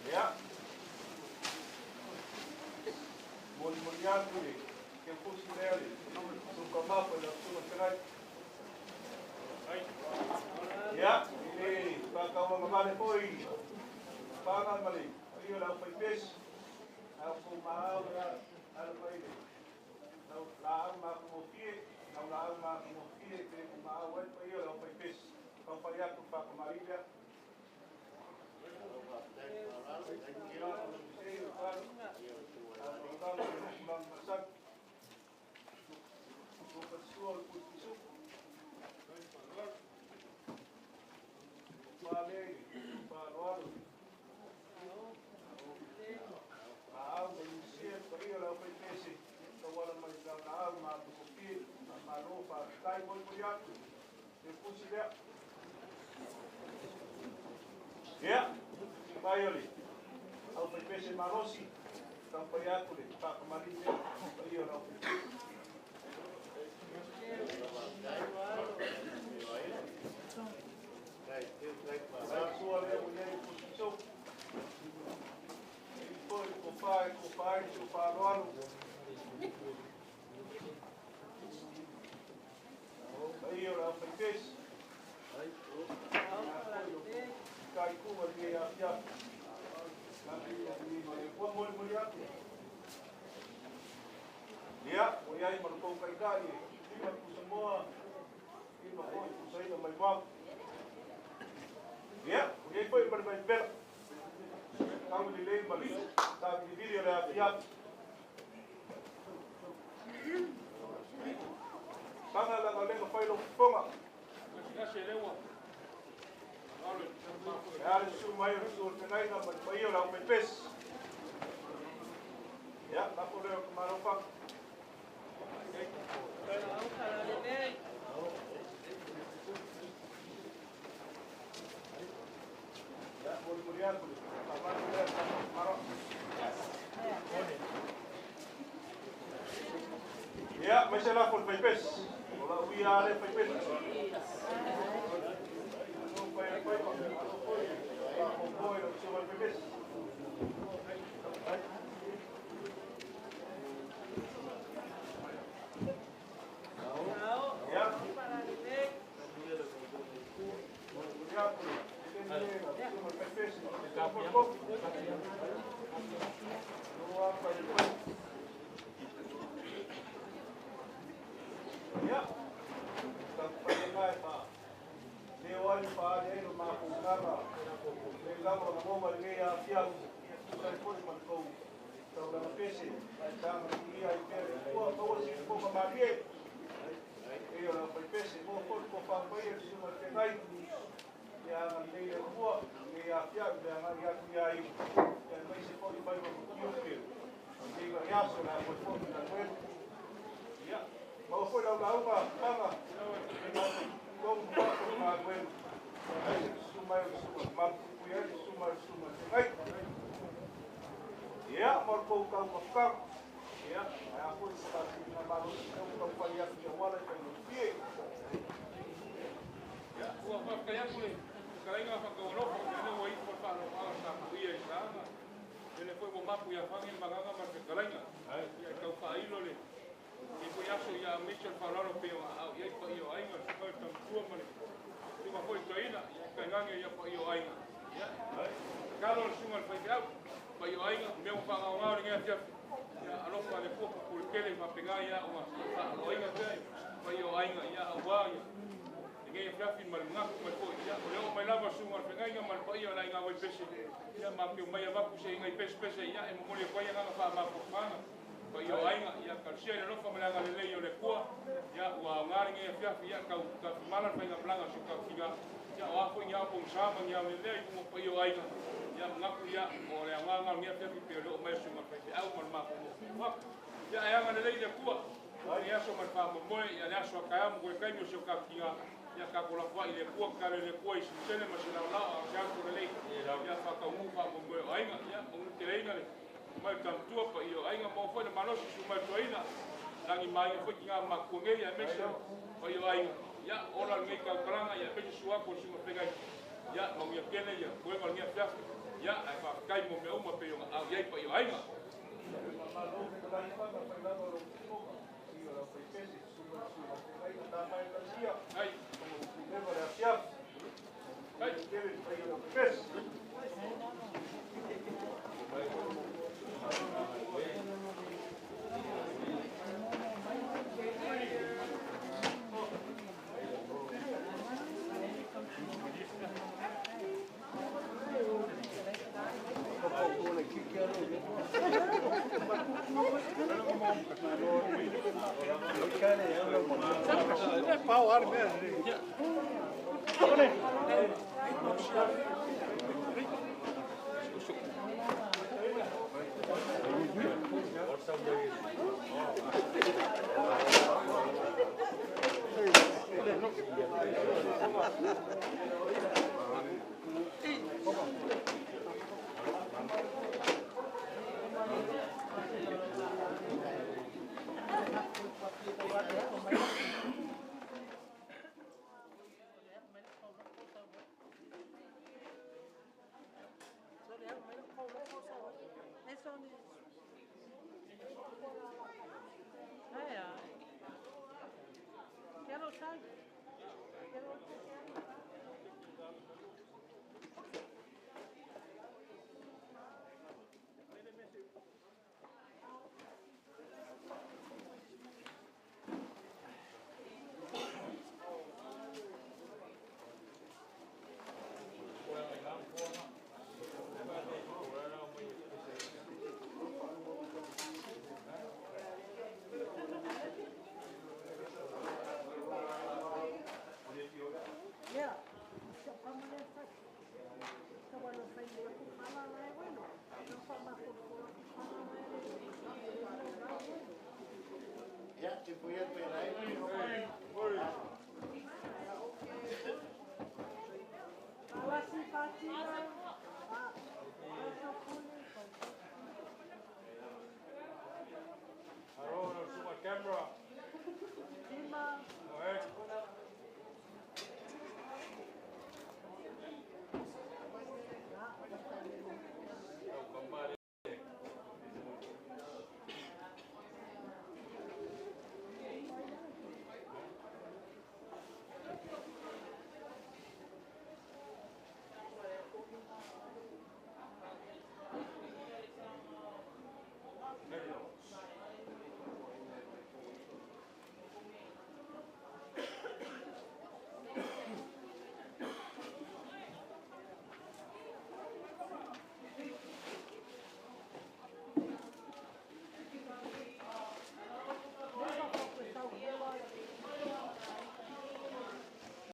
Ia, molimoli atu le keufusi lea le suka mafa i lau susuga feagai. Ia, i le faatauagavale foi paga ma le paia o le aufaipesi, au maau e ala mai le lau laau matagofie, lau laau matagofie pe maau ai le paia o le aufaipesi. Taumafai atu le faakamali'i lea. Ia, mai o le aufaipese malosi, taumafai atu le faakamali'i lea paia o le aufaipese. Sua lea ua i ai le pusipisupu. Foi le tofa e tofa ai le faaaloalo. Paia o le aufaipesi. Taituga lenei afiafi. Ua molimoli atu. Ia, ua i ai ma le tou taitai e 5 pusamoa, 5 foi pusaina mai mago. Ia, ua i ai foi ma le vaipela. Tau lelei ma le savilivili o le afiafi. Paga laga le mafai lou fofoga. E a le susu mai o le susu o le feagaiga ma le paia o le aufaipesi. Ia, lafo lea o le malo faka. Ia, molimoli atu le faamanu lea le tatou maro. Ia, mai se lafo le faipesi. O lau ia le faipesi.